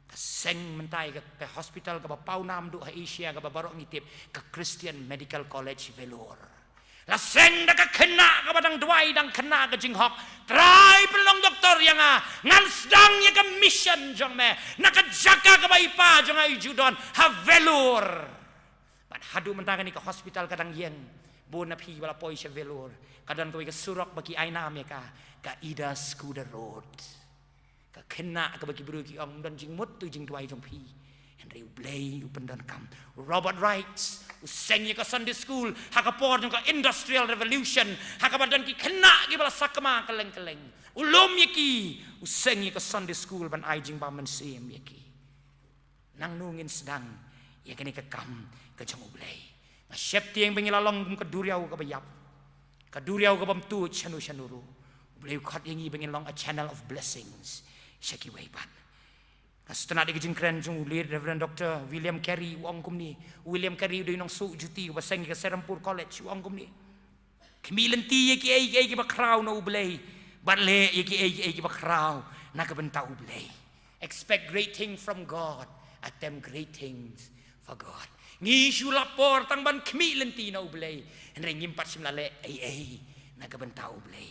Ka seng mynta ïa ka, ka hospital kaba paw nam duh ha Asia kaba baroh ngi tip, ka Christian Medical College Vellore. La seng da ka khynnah kaba dang duwai, dang khynnah ka jinghok, "Trai, pynlong doktor ïa nga, ngan sdang ïa ka mission jong me na ka jaka kaba i pa jong nga i ju don ha Vellore." Bad haduh mynta kane ka hospital ka dang ïeng. Bun na phi ba la poi sha Vellore, ka don kawei ka surok ba ki ai nam ïa ka, ka Ida Scudder Road. Ka khynnah kaba ki briew ki ong, "Ym don jingmut tu jingduwai jong phi, hynrei U Blei u pyndonkam." Robert Raikes u seng ïa ka Sunday school ha ka por jong ka Industrial Revolution, ha kaba don ki khynnah kiba la sakma kylleng kylleng. U lum ïa ki, u seng ïa ka Sunday school ban ai jingbam mynsiem ïa ki. Nangno ngin sdang ïa kane ka kam ka jong U Blei? Nga sheptieng ba ngi la long kum ka duriaw kaba ïap, ka duriaw kabym tuid shano shano ruh. U Blei u khot ïa ngi ba ngin long a channel of blessings sha kiwei pat. Nga sngewtynnat ïa ka jingkren jong u late Reverend Doctor William Carey, u ong kumne. U William Carey u dei u nongsuh juti uba seng ïa ka Serampore College, u ong kumne: Khmih lynti ïa kiei kiei kiba khraw na U Blei, bad leh ïa kiei kiei kiba khraw na ka bynta U Blei. Expect great things from God, attempt great things for God. Ngi shu lap por tang ban khmih lynti na U Blei, hynrei ngim pat shym la leh ei ei na ka bynta U Blei.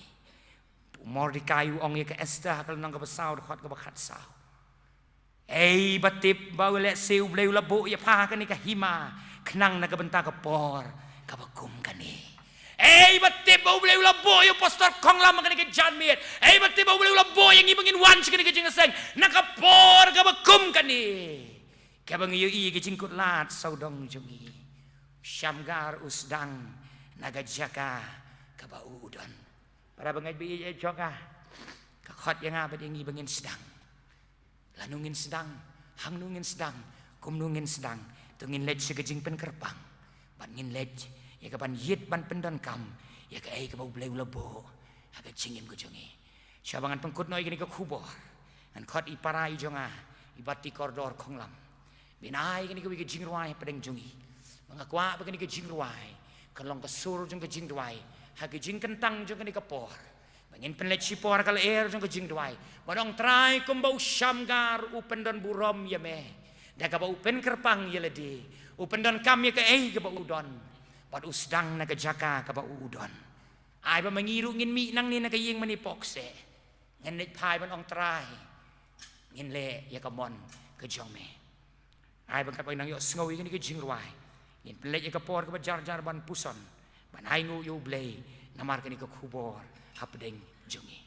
U Mordekai u ong ïa ka Esther ha ka lynnong kaba saw, dkhot kaba khatsaw: Ei ba tip ba u leh, se U Blei u la buh ïa pha ha kane ka hima khnang na ka bynta ka por kaba kum kane. Ei ba tip ba U Blei u la buh ïa u Pastor Konglam ha kane ka janmiet. Ei ba tip ba U Blei u la buh ïa ngi ba ngin wan sha kane ka jingïaseng na ka por kaba kum kane, kaba ngi ïohi ïa ka jingkut lad sawdong jong ngi. U shamgar u sdang na ka jaka kaba u u don. Para bangeit ba ïeit jong nga, ka khot ïa nga bad ïa ngi ba ngin sdang. Lano ngin sdang, hangno ngin sdang, kumno ngin sdang? To ngin leit sha ka jingpynkyrpang, bad ngin leit ïa ka ban ïit ban pyndonkam ïa kaei kaba U Blei u la buh ha ka jingim ka jong ngi. Shuwa ba ngan pynkut noh ïa kane ka khubor, Ngan khot i para i jong nga, i Bah Tikordor Khonglam, ban ai kane kawei ka jingrwai hapdeng jong ngi. Ba nga kwah ba kane ka jingrwai kan long ka sur jong ka jingduwai ha ka jingkyntang jong kane ka por. Ba ngin pynleit shipor ha ka lyer jong ka jingduwai, ban ong Trai, kumba u shamgar u pyndonburom ïa me, da kaba u pynkyrpang ïa lade, u pyndonkam ïa kaei kaba u don, bad u sdang na ka jaka kaba u don. Ai ba ma ngi ruh ngin mih nangne na ka ïing mane pok se, ngin leit phai ban ong Trai, ngin leh ïa ka mon ka jong me. Ai ba katba ngi nang ïohsngew ïa kane ka jingrwai, ngin pynleit ïa ka por kaba jar jar ban puson, ban ainguh ïa U Blei namar kane ka khubor hapdeng jong ngi.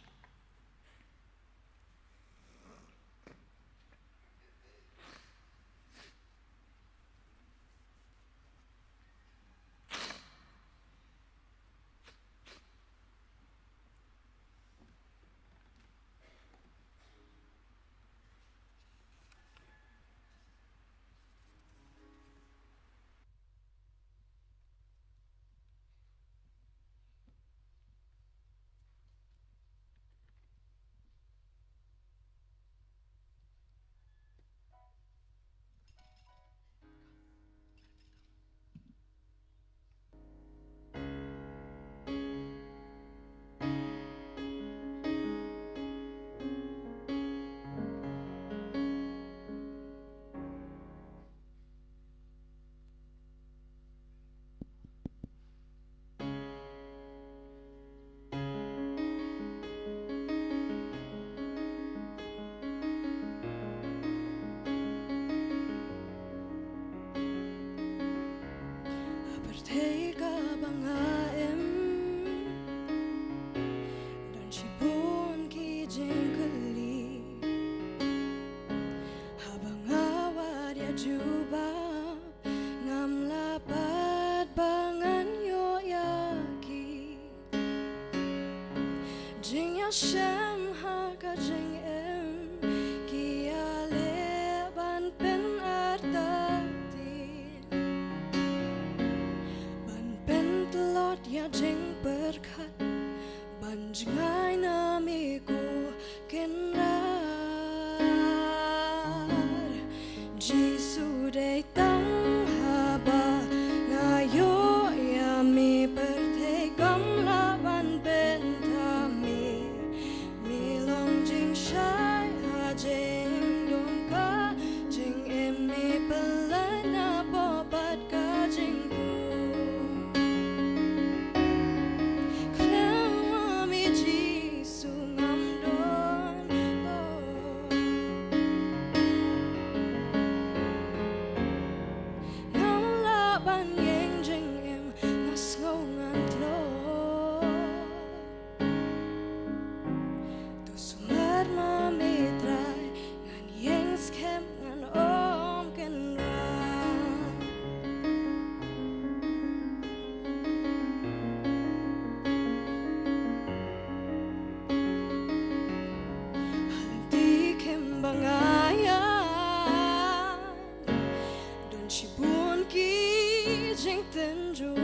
Ha pyrthei kaba nga im, don shibun ki jingkylli. Haba nga wad ïa jubab, ngam lah pat ba ngan ïoh ïa ki. Jingïashem ha ka jingim ki ïaleh ban pynartatien, ban pyntlot ïa jingpyrkhat, ban jngai na me ko Kynrad. Jisu, dei tang haba nga ïoh ïa me, pyrthei kam lah ban bynta me. Me long jingshai ha jingdum ka jingim, me pynlait na pop bad ka jingpur. Khlem ma me Jisu ngam don, oh. Ngam lah ban ïeng jingim, nga sngew ngan tlot. To sumar ma me Trai, ngan ïeng skhem, ngan ym kynrad. Ha lynti kim ba nga ïaid, don shibun ki jingtynjuh.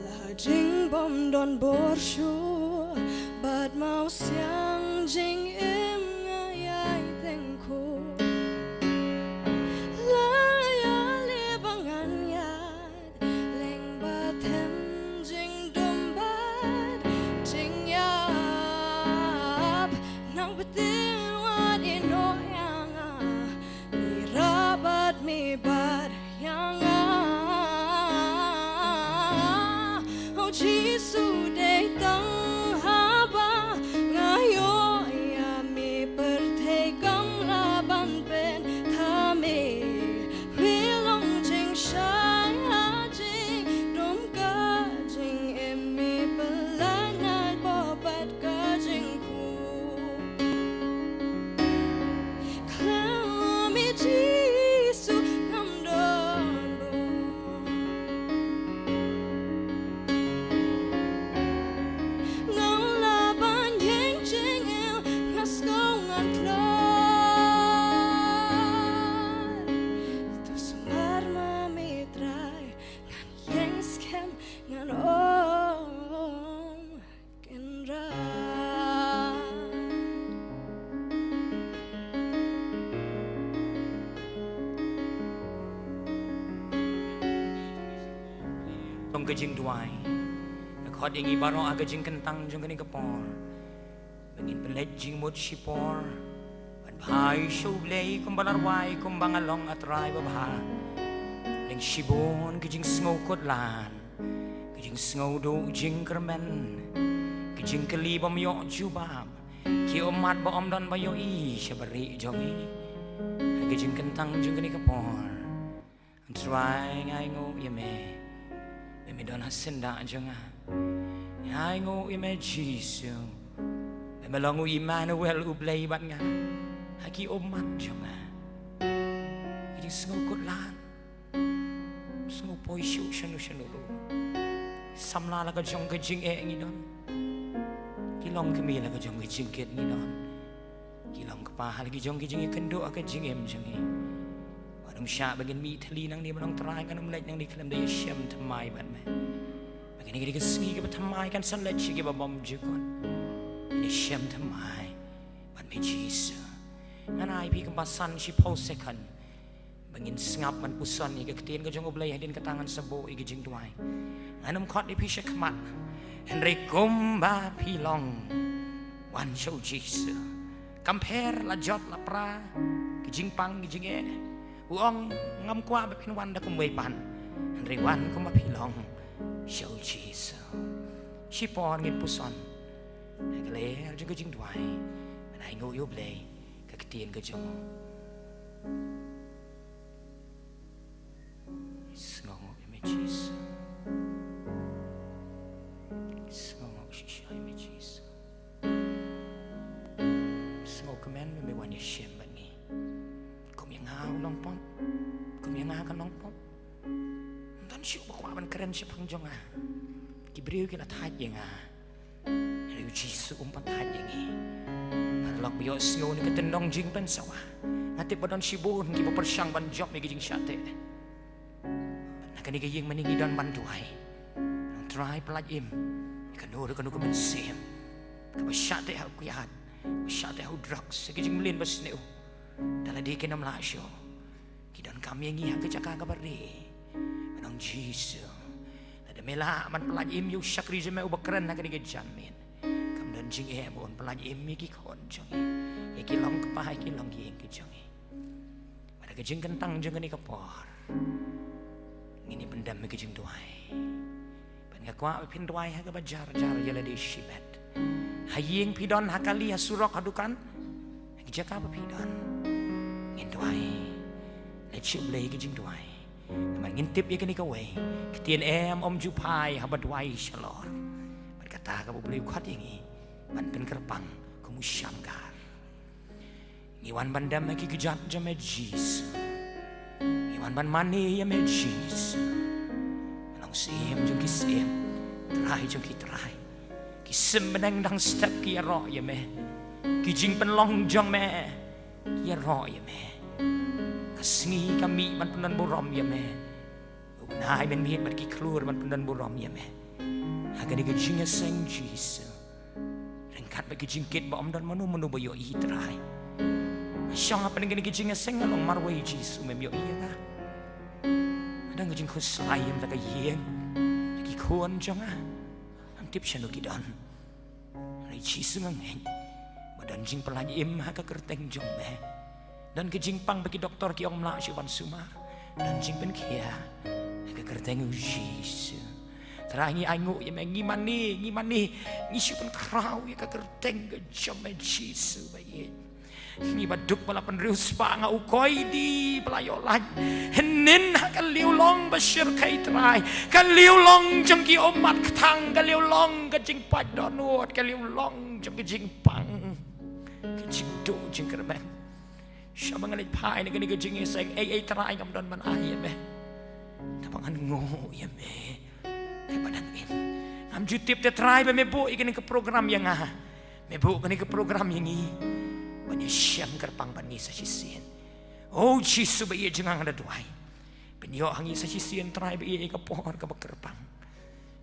La jingbym don bor shuh, bad mawsiang jingim nga ïai tyngkhuh. La ïaleh ba ngan ïaid lyngba them jingdum bad jingïap. Nang pyrthei wat ïehnoh ïa nga, me rah bad me bat ïa nga. Oh Jisu, dei tang haba nga ïoh ïa ka jingduwai. Nga khot ïa ngi baroh ha ka jingkyntang jong kane ka por ba ngin pynleit jingmut shipor ban phai sha U Blei kumba la rwai, kumba nga long, A Trai babha. Leng shibun ki jingsngewkut lad, ki jingsngewduh jingkyrmen, ki jingkylli bym ïoh jubab, ki ummat ba ym don ba ïohi sha barieh jong ngi. Ha ka jingkyntang jong kane ka por, Trai, nga ainguh ïa me ba me don ha syndah jong nga. Nga ainguh ïa me Jisu ba me long U Immanuel, U Blei bad nga, ha ki ummat jong nga. Ki jingsngewkut lad, sngew poi shuh shano shano ruh. Samla la ka jong ka jingeh ngi don. Ki longkmie la ka jong ka jingkit ngi don. Ki longkpa ha la ki jong ki jingïakynduh ha ka jingim jong ngi. Wat ym shah ba ngin mih thylli nangne, ba ngan ong Trai, ngan ym leit nangne khlem da ïashem thymmai bad me. Ba kane ka dei ka sngi kaba thymmai, kan sa leit sha kiba bymjukut. Ngin ïashem thymmai bad me Jisu. Ngan ai phi kumba san shiphew second ba ngin sngap ban puson ïa ka ktien ka jong U Blei, hadien kata ngan sa buh ïa ka jingduwai. Ngan ym khot ïa phi shakhmat, hynrei kumba phi long, wan sha U Jisu. Kam pher la jot la pra, ki jingpang ki jingeh. U ong, ngam kwah ba phin wan da kumwei pat, hynrei wan kumba phi long sha U Jisu. Shipor ngin puson ha ka lyer jong ka jingduwai ban ainguh ïa U Blei, ka ktien ka jong u. Sngewnguh ïa me Jisu. Sngewnguh shisha ïa me Jisu. Sngewkmen ba me wan ïashem bad ngi. Kum ïa nga u nongpop, kum ïa nga ka nongpop, ym don shuh ba kwah ban kren shaphang jong nga. Ki briew ki la thait ïa nga, hynrei U Jisu um pat thait ïa ngi. Paralok ba ïohsngew na ka tyndong jingpynsawa, nga tip ba don shibun kiba pyrshang ban jop ïa ka jingshah teh. Bad na kane ka ïing mynne ngi don ban duwai. Ngan Trai, pyllait im ïa kano re kano ka mynsiem kaba shah teh ha u kiad, kaba shah teh ha u drugs, ha ki jingmlien basniew. Da lade kin ym lah shuh, ki donkam ïa ngi ha ka jaka kaba rieh. Ngan ong Jisu, lada me lah ban pyllait im ïa u shakri jong me uba kren ha kane ka janmiet, kam don jingeh ba un pyllait im ïa ki khun jong ngi, ïa ki longkpa, ïa ki longïing ki jong ngi. Bad ha ka jingkyntang jong kane ka por, ngin ïa pyndem ïa ka jingduwai. Bad nga kwah ba phin duwai ha kaba jar jar ïa lade shibit. Ha ïing phi don, ha kali, ha surok, ha dukan, ha ki jaka ba phi don, ngin duwai. Leit sha U Blei ha ka jingduwai. Namar ngin tip ïa kane kawei, ka ktien em ym ju phai haba duwai shalor. Bad kata kaba U Blei u khot ïa ngi ban pynkyrpang kum u shamgar. Ngi wan ban dem ha ki kjat jong me Jisu. Ngi wan ban mane ïa me Jisu. Ngan ong Syiem jong ki syiem, Trai jong ki trai. Ki sim bneng dang step ki ïaroh ïa me. Ki jingpynlong jong me ki ïaroh ïa me. Ka sngi ka mih ban pyndon burom ïa me. U bnai mynmiet bad ki khlur ban pyndon burom ïa me. Ha kane ka jingïaseng Jisu, ryngkat bad ki jingkit ba ym don mano mano ba ïohi Trai, shong ha pdeng kane ka jingïaseng, nga long marwei Jisu, mem ïohi ïa nga. Nga don ka jingkhuslai ïa kata ka ïing, ki khun jong nga, ngam tip shano ki don. Hynrei Jisu nga ngeit ba don jingpyllait im ha ka kyrteng jong me. Don ka jingpang ba ki doktor ki ong ym lah shuh ban sumar. Don jingpynkhiah ha ka kyrteng u Jisu. Trai, ngi ainguh ïa me, ngi mane, ngi mane, ngi shu pynkhraw ïa ka kyrteng ka jong me Jisu ba ïeit. Ngi ba duk ba la pynriewspah, nga u koidi ba la ïoh lait. Hynnin ha ka liewlong ba shyrkhei Trai, ka liewlong jong ki ummat kthang, ka liewlong ka jingpait dohnud, ka liewlong jong ka jingpang, ka jingduh jingkyrmen. Shaba nga leit phai na kane ka jingïaseng, ei ei Trai ngam don ban ai ïa me, tangba ngan nguh ïa me. Te ba dang im, ngam ju tip te Trai ba me buh ïa kane ka program ïa nga. Me buh kane ka program ïa ngi ban ïashem kyrpang bad ngi sa shisien. O Jisu ba ïeit jong nga, nga da duwai, pynïoh ha ngi sa shisien Trai ba ïeit ïa ka por kaba kyrpang,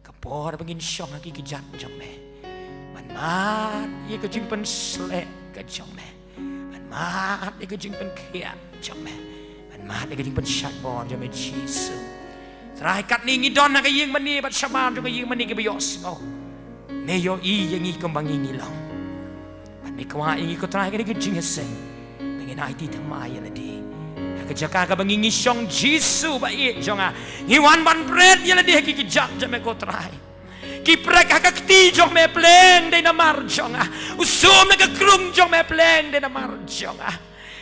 ka por ba ngin shong ha ki kjat jong me, ban mad ïa ka jingpynsleh ka jong me, ban mad ïa ka jingpynkhiah jong me, ban mad ïa ka jingpynshait bor jong me Jisu. Trai, katne ngi don ha ka ïing mane bad shabar jong ka ïing mane kiba ïohsngew, me ïohi ïa ngi kumba ngi ngi long. Bad me kwah ïa ngi ko Trai ha kane ka jingïaseng ba ngin aiti thymmai ïa lade ha ka jaka kaba ngi ngi shong. Jisu ba ïeit jong nga, ngi wan ban pret ïa lade ha ki kjat jong me ko Trai. Ki prek ha ka kti jong me pleng dei namar jong nga. U sum na ka krung jong me pleng dei namar jong nga.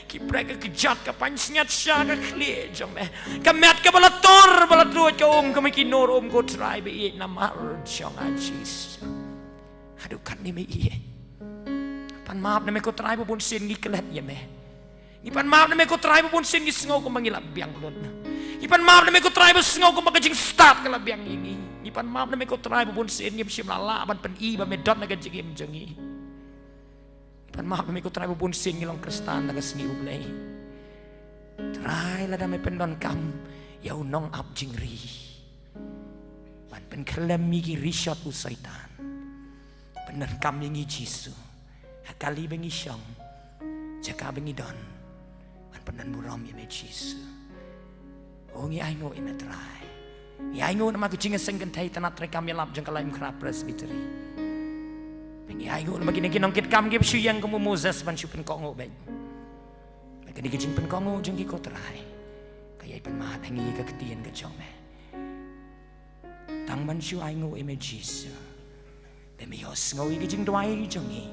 Ki prek ha ka kjat, ka pansngiat sha ka khlieh jong me, ka met kaba la tur ba la truid, ka um ka me ki nur um ko Trai ba ïeit namar jong nga Jisu. Haduh katne me ïeit. Pan map na me ko Trai ba bun sien ngi klet ïa me. Ngi pan map na me ko Trai ba bun sien ngi sngew kumba ngi la biang lut. Ngi pan map na me ko Trai ba sngew kumba ka jingstad ka la biang ïa ngi. Ngi pan map na me ko Trai ba bun sien ngi shym la lah ban pyni ba me don ha ka jingim jong ngi. Ngi pan map na me ko Trai ba bun sien ngi long Khristan da ka sngi U Blei. Trai, lada me pyndonkam ïa u nongap jingri ban pynkhlem ïa ki rishot u Soitan, pyndonkam ïa ngi Jisu ha kali ba ngi shong, jaka ba ngi don, ban pyndon burom ïa me Jisu. O, ngi ainguh ïa me Trai. Ngi ainguh namar ka jingïaseng kynthei tnat treikam ïalap jong ka Laitumkhrah Presbytery. Ngi ainguh namar kine ki nongkitkam kiba shu ïeng kum u Moses ban shu pynkohnguh beit. Namar kane ka jingpynkohnguh jong ki ko Trai, ka ïai pynmad ha ngi ka ktien ka jong me. Tang ban shu ainguh ïa me Jisu. Ba me ïohsngew ïa ka jingduwai jong ngi.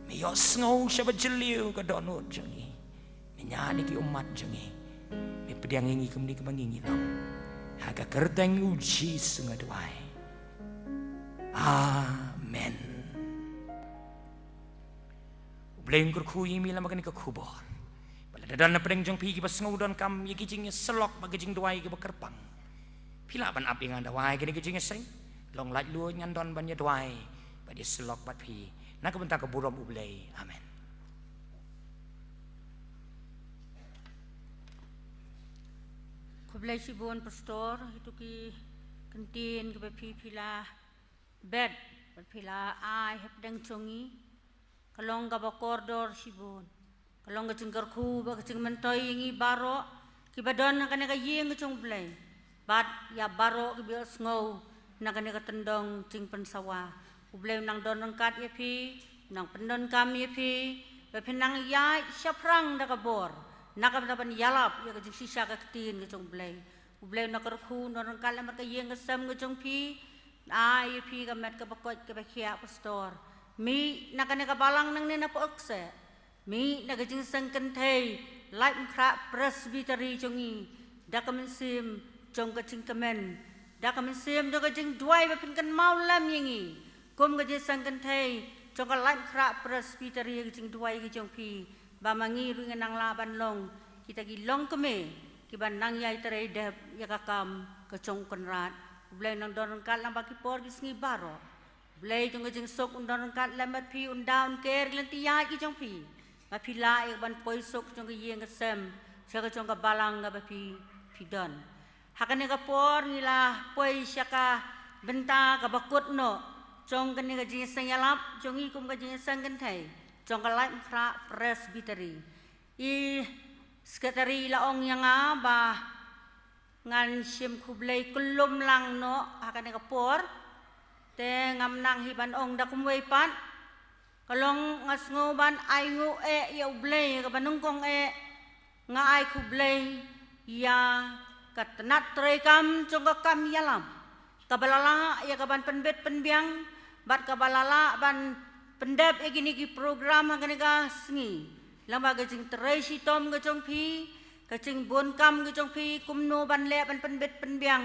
Me ïohsngew shaba jylliew ka dohnud jong ngi. Me ñiad ïa ki ummat jong ngi. Me pdiang ïa ngi kumne kumba ngi ngi long. Ha ka kyrteng U Jisu nga duwai. Amen. U Blei un kyrkhu ïa me lem bad kane ka khubor. Ba lada don na pdeng jong phi kiba sngew donkam ïa ki jingïasyllok bad ki jingduwai kiba kyrpang, phi lah ban ap ïa nga da wai ha kane ka jingïaseng. Long laitluid ngan don ban ïaduwai bad ïasyllok bad phi na ka bynta ka burom U Blei. Amen. Khublei shibun Pastor, ïa kito ki kyntien kiba phi phi la bet bad phi la ai hapdeng jong ngi. Ka long kaba kordor shibun. Ka long ka jingkyrkhu bad ka jingmyntoi ïa ngi baroh kiba don ha kane ka ïing ka jong U Blei. Bad ïa baroh kiba ïohsngew na kane ka tyndong jingpynsawa. U Blei un nang don ryngkat ïa phi, un nang pyndonkam ïa phi, ba phin nang ïaid shaphrang da ka bor na ka bynta ban ïalap ïa ka jingshisha ka ktien ka jong U Blei. U Blei un nang kyrkhu, un nang ryngkat lem bad ka ïing ka sem ka jong phi. Ai ïa phi ka met kaba koit kaba khiah Pastor. Mih na kane ka balang nangne na Pohkseh. Mih na ka jingïaseng kynthei Laitumkhrah Presbytery jong ngi da ka mynsiem jong ka jingkmen, da ka mynsiem jong ka jingduwai ba phin kynmaw lem ïa ngi kum ka jingïaseng kynthei jong ka Laitumkhrah Presbytery, ka jingduwai ka jong phi ba ma ngi ruh ngin nang lah ban long kita ki longkmie kiban nang ïai trei dep ïa ka kam ka jong U Kynrad. U Blei un nang don ryngkat lang bad ki por ki sngi baroh. Blei jong ka jingsuk un don ryngkat lem bad phi, un da un ker ki lynti ïaid ki jong phi. Ba phi lah ïa ka ban poi suk jong ka ïing ka sem sha ka jong ka balang kaba phi phi don. Ha kane ka por ngi la poi sha ka bynta kaba kut noh jong kane ka jingïaseng ïalap jong ngi kum ka jingïaseng kynthei jong ka Laitumkhrah Presbytery. I Secretary la ong ïa nga ba ngan shim khublei kyllum lang noh ha kane ka por. Te ngam nang hi ban ong da kumwei pat. Ka long nga sngew ban ainguh eh ïa U Blei kaba nyngkong eh. Nga ai khublei ïa ka tnat treikam jong ka kam ïalap, kaba la lah ïa ka ban pynbit pynbiang bad kaba la lah ban pyndep ïa kine ki program ha kane ka sngi. Lyngba ka jingtrei shitom ka jong phi, ka jingbun kam ka jong phi, kumno ban leh ban pynbit pynbiang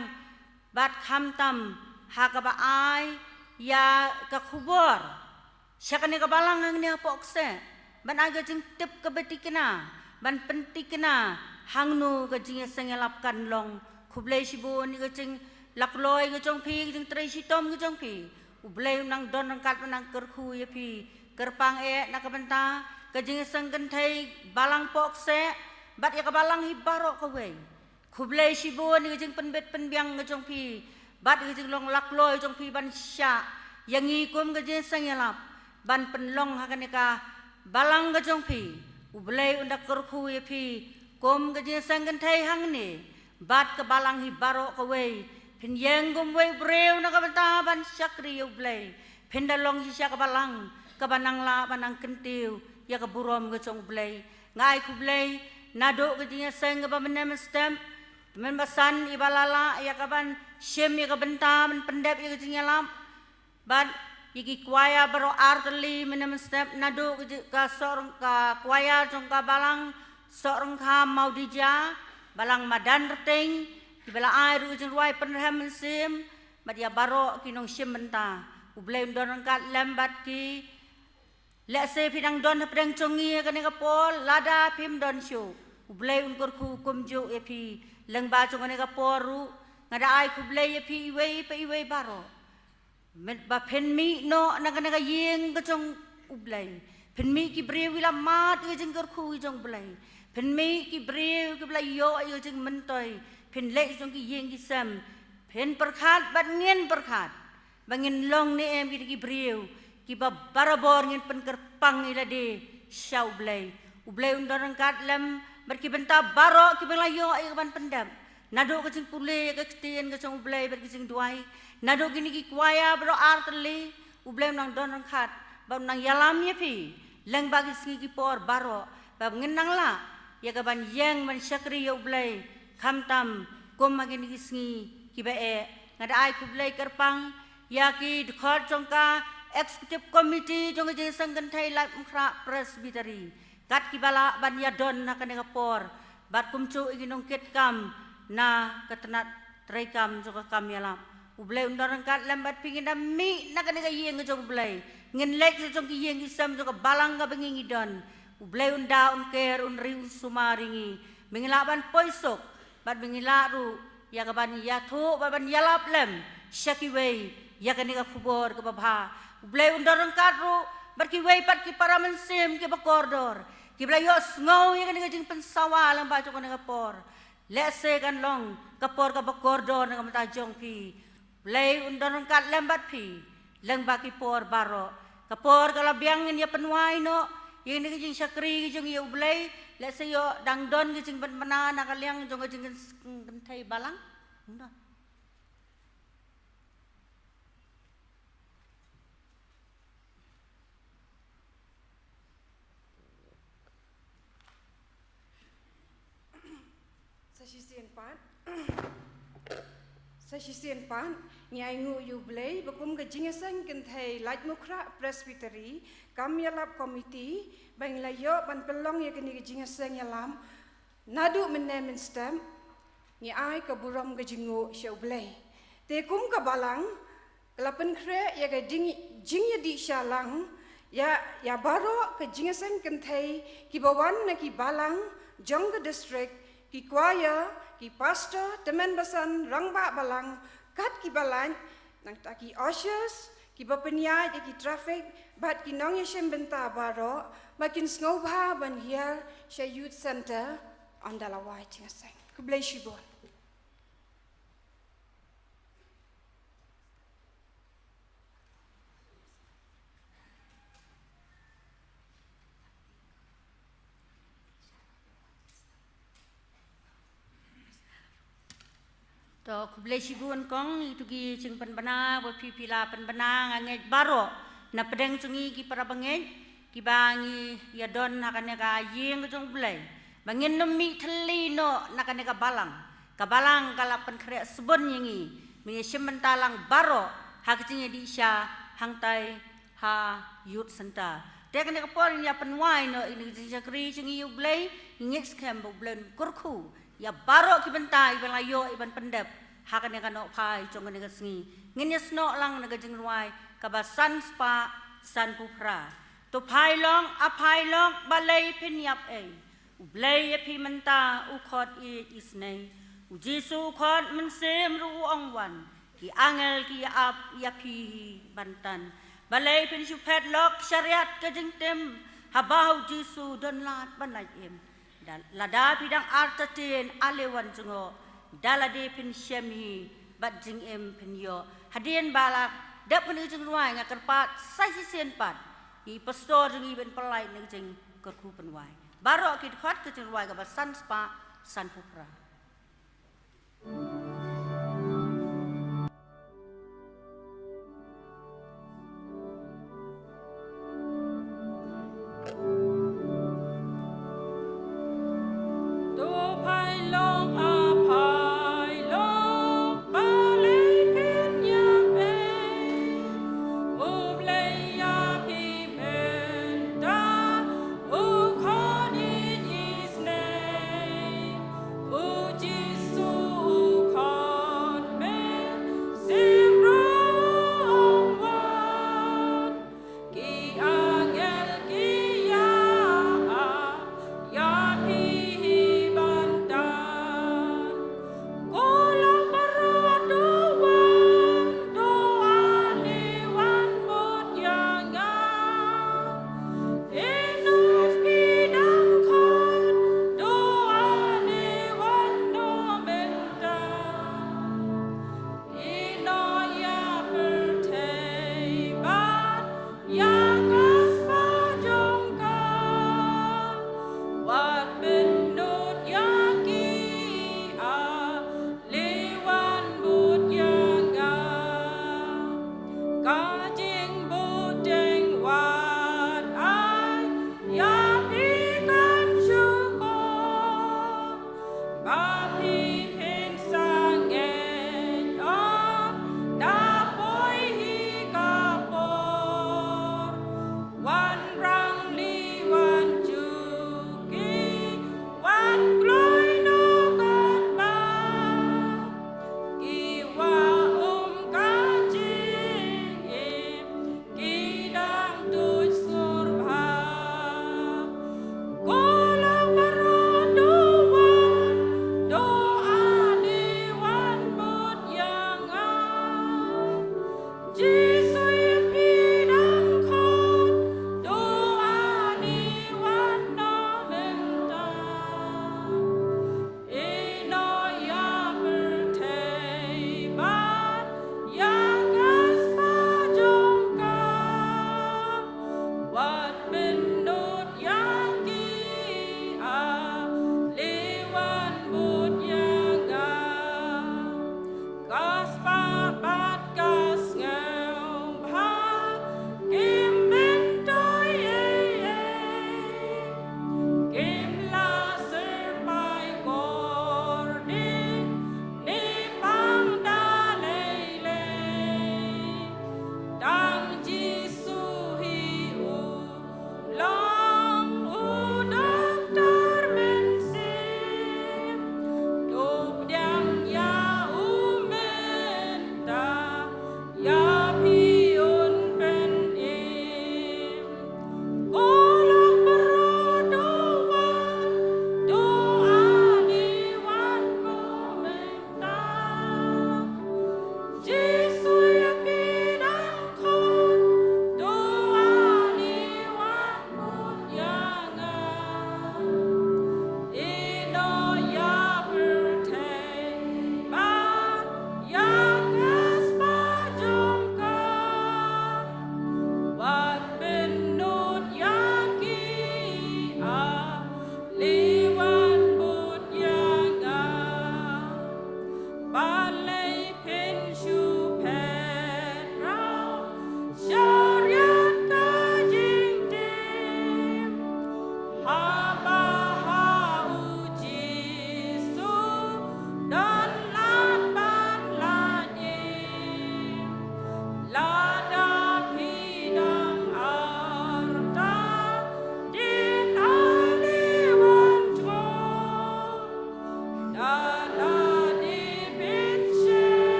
bad khamtam ha kaba ai ïa ka khubor sha kane ka balang hangne ha Pohkseh, ban ai ka jingtip kaba thikna, ban pynthikna hangno ka jingïaseng ïalap kan long. Khublei shibun ïa ka jinglakloi ka jong phi, ka jingtrei shitom ka jong phi. U Blei un nang don ryngkat, un nang kyrkhu ïa phi. Kyrpang eh na ka bynta ka jingïaseng kynthei balang Pohkseh bad ïa ka balang hi baroh kawei. Khublei shibun ïa ka jingpynbit pynbiang ka jong phi bad ïa ka jinglong lakloi jong phi ban shah ïa ngi kum ka jingïaseng ïalap ban pynlong ha kane ka balang ka jong phi. U Blei un da kyrkhu ïa phi kum ka jingïaseng kynthei hangne. Bad ka balang hi baroh kawei, phin ïeng kum uwei u briew na ka bynta ban shakri ïa U Blei. Phin da long shisha ka balang kaba nang lah ban nang kyntiew ïa ka burom ka jong U Blei. Nga ai khublei naduh ka jingïaseng kaba mynne mynstep, mynbasan iba la lah ïa kaban shim ïa ka bynta ban pyndep ïa ka jingïalap. Bad ïa ki kwaya baroh artylli mynne mynstep naduh ka ji-, ka Sohryng-, ka kwaya jong ka balang Sohryngkham Mawdija, balang Madan Rteng, kiba la ai ruh ka jingrwai pynrhem mynsiem, bad ïa baroh ki nongshim bynta. U Blei un don ryngkat lem bad ki. Lehse phi dang don hapdeng jong ngi ha kane ka por, lada phim don shuh, U Blei un kyrkhu kumjuh ïa phi lyngba jong kane ka por ruh. Nga da ai khublei ïa phi iwei pa iwei baroh. Mynba phin mih noh na kane ka ïing ka jong U Blei, phin mih ki briew ki la mad ïa ka jingkyrkhu ka jong U Blei, phin mih ki briew kiba la ïoh ïa ka jingmyntoi, phin leit jong ki ïing ki sem, phin pyrkhat bad ngin pyrkhat ba ngin long ne em kita ki briew kiba barabor ngin pynkyrpang ïa lade sha U Blei. U Blei un don ryngkat lem bad ki bynta baroh kiba la ïoh ïa kaban pyndep. Naduh ka jingpule ïa ka ktien ka jong U Blei bad ka jingduwai, naduh kine ki kwaya baroh artylli, U Blei un nang don ryngkat bad un nang ïalam ïa phi lyngba ki sngi ki por baroh, ba ngin nang lah ïa kaban ïeng ban shakri ïa U Blei khamtam kum ha kine ki sngi kiba eh. Nga da ai khublei kyrpang ïa ki dkhot jong ka Executive Committee jong ka Jingïaseng Kynthei Laitumkhrah Presbytery, kat kiba lah ban ïadon ha kane ka por, bad kumjuh ïa ki nongkitkam na ka tnat treikam jong ka kam ïalap. U Blei un don ryngkat lem bad phi. Ngin da mih na kane ka ïing ka jong U Blei, ngin leit sha jong ki ïing ki sem jong ka balang kaba ngi ngi don. U Blei un da, un ker, un ri, un sumar ïa ngi, ba ngin lah ban poi suk bad ba ngin lah ruh ïa kaban ïathuh bad ban ïalap lem sha kiwei ïa kane ka khubor kaba bha. U Blei un don ryngkat ruh bad kiwei pat ki para mynsiem kiba kordor, kiba la ïohsngew ïa kane ka jingpynsawa lyngba jong kane ka por. Lehse kan long ka por kaba kordor na ka bynta jong phi. Blei un don ryngkat lem bad phi lyngba ki por baroh. Ka por ka la biang, ngin ïa pynwai noh ïa kane ka jingshakri ka jong ngi ïa U Blei. Lehse ïoh dang don ka jingpynbna na ka liang jong ka jingkynthei balang. Sa shisien pat, sa shisien pat, ngi ainguh ïa U Blei ba kum ka Jingïaseng Kynthei Laitumkhrah Presbytery, kam ïalap committee, ba ngi la ïoh ban pynlong ïa kane ka jingïaseng ïalap naduh mynne mynstep. Ngi ai ka burom ka jingnguh sha U Blei. Te kum ka balang, ka la pynkhreh ïa ka jing, jingïadih sha lang ïa, ïa baroh ka jingïaseng kynthei kiba wan na ki balang jong ka district, ki kwaya, ki pastor, tymmen basan, rangbah balang, kat kiba lait, nangta ki ushers, kiba pynïaid ïa ki traffic, bad ki nongïashim bynta baroh, ba kin sngewbha ban hiar sha Youth Centre, ynda la wai jingïaseng. Khublei shibun. To, khublei shibun kong, ïa kito ki jingpynbna ba phi phi la pynbna. Nga ngeit baroh na pdeng jong ngi ki para bangeit kiba ngi ïadon ha kane ka ïing ka jong U Blei, ba ngin nym mih thylli noh na kane ka balang, ka balang ka la pynkhreh sbun ïa ngi, ba ngin ïashim bynta lang baroh ha ka jingïadih sha hangtai ha Youth Centre. Te kane ka por ngin ïa pynwai noh ïa kane ka jingshakri jong ngi ïa U Blei. Ngi ngeit skhem ba U Blei un kyrkhu ïa baroh ki bynta iba la ïoh iban pyndep ha kane ka nohphai jong kane ka sngi. Ngin ïa snoh lang na ka jingrwai kaba san spah sanphew phra. To phai long, a phai long, balei phin ïap ei? U Blei ïa phi mynta u khot ïeit isynei. U Jisu u khot mynsiem ruh u ong wan. Ki angel ki ïa ap ïa phi hi ban tan. Balei phin shu phet lok shariat ka jingtim, haba ha u Jisu don lad ban lait im. Da, lada phi dang artatien, ale wan jngoh, da lade phin shem hi bad jingim phin ïoh. Hadien ba la dep kane ka jingrwai, nga kyrpad sa shisien pat ïa i pastor jong ngi ban pynlait na ka jingkyrkhu pynwai. Baroh ki dkhot ka jingrwai kaba san spah sanphew phra.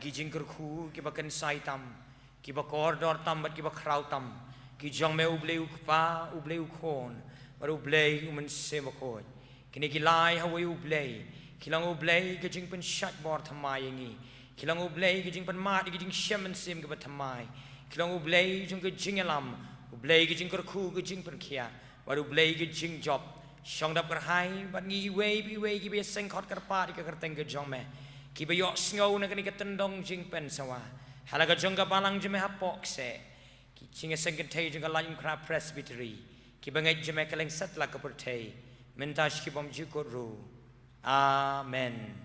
ki jingkyrkhu kiba kynsai tam, kiba kordor tam bad kiba khraw tam, ki jong me U Blei U Kpa, U Blei U Khun bad U Blei U Mynsiem Bakhuid. Kine ki lai ha uwei U Blei, ki long U Blei ka jingpynshait bor thymmai ïa ngi, ki long U Blei ka jingpynmad ïa ka jingshem mynsiem kaba thymmai, ki long U Blei jong ka jingïalam, U Blei ka jingkyrkhu, ka jingpynkhiah bad U Blei ka jingjop. Shong dap kyrhai bad ngi iwei pa iwei kiba ïaseng khot kyrpad ïa ka kyrteng ka jong me, kiba ïohsngew na kane ka tyndong jingpynsawa ha la ka jong ka balang jong me hapoh kseh. Ki jingïaseng kynthei jong ka Laitumkhrah Presbytery, kiba ngeit jong me kylleng satlak ka pyrthei, mynta sha ki bymjukut ruh. Amen.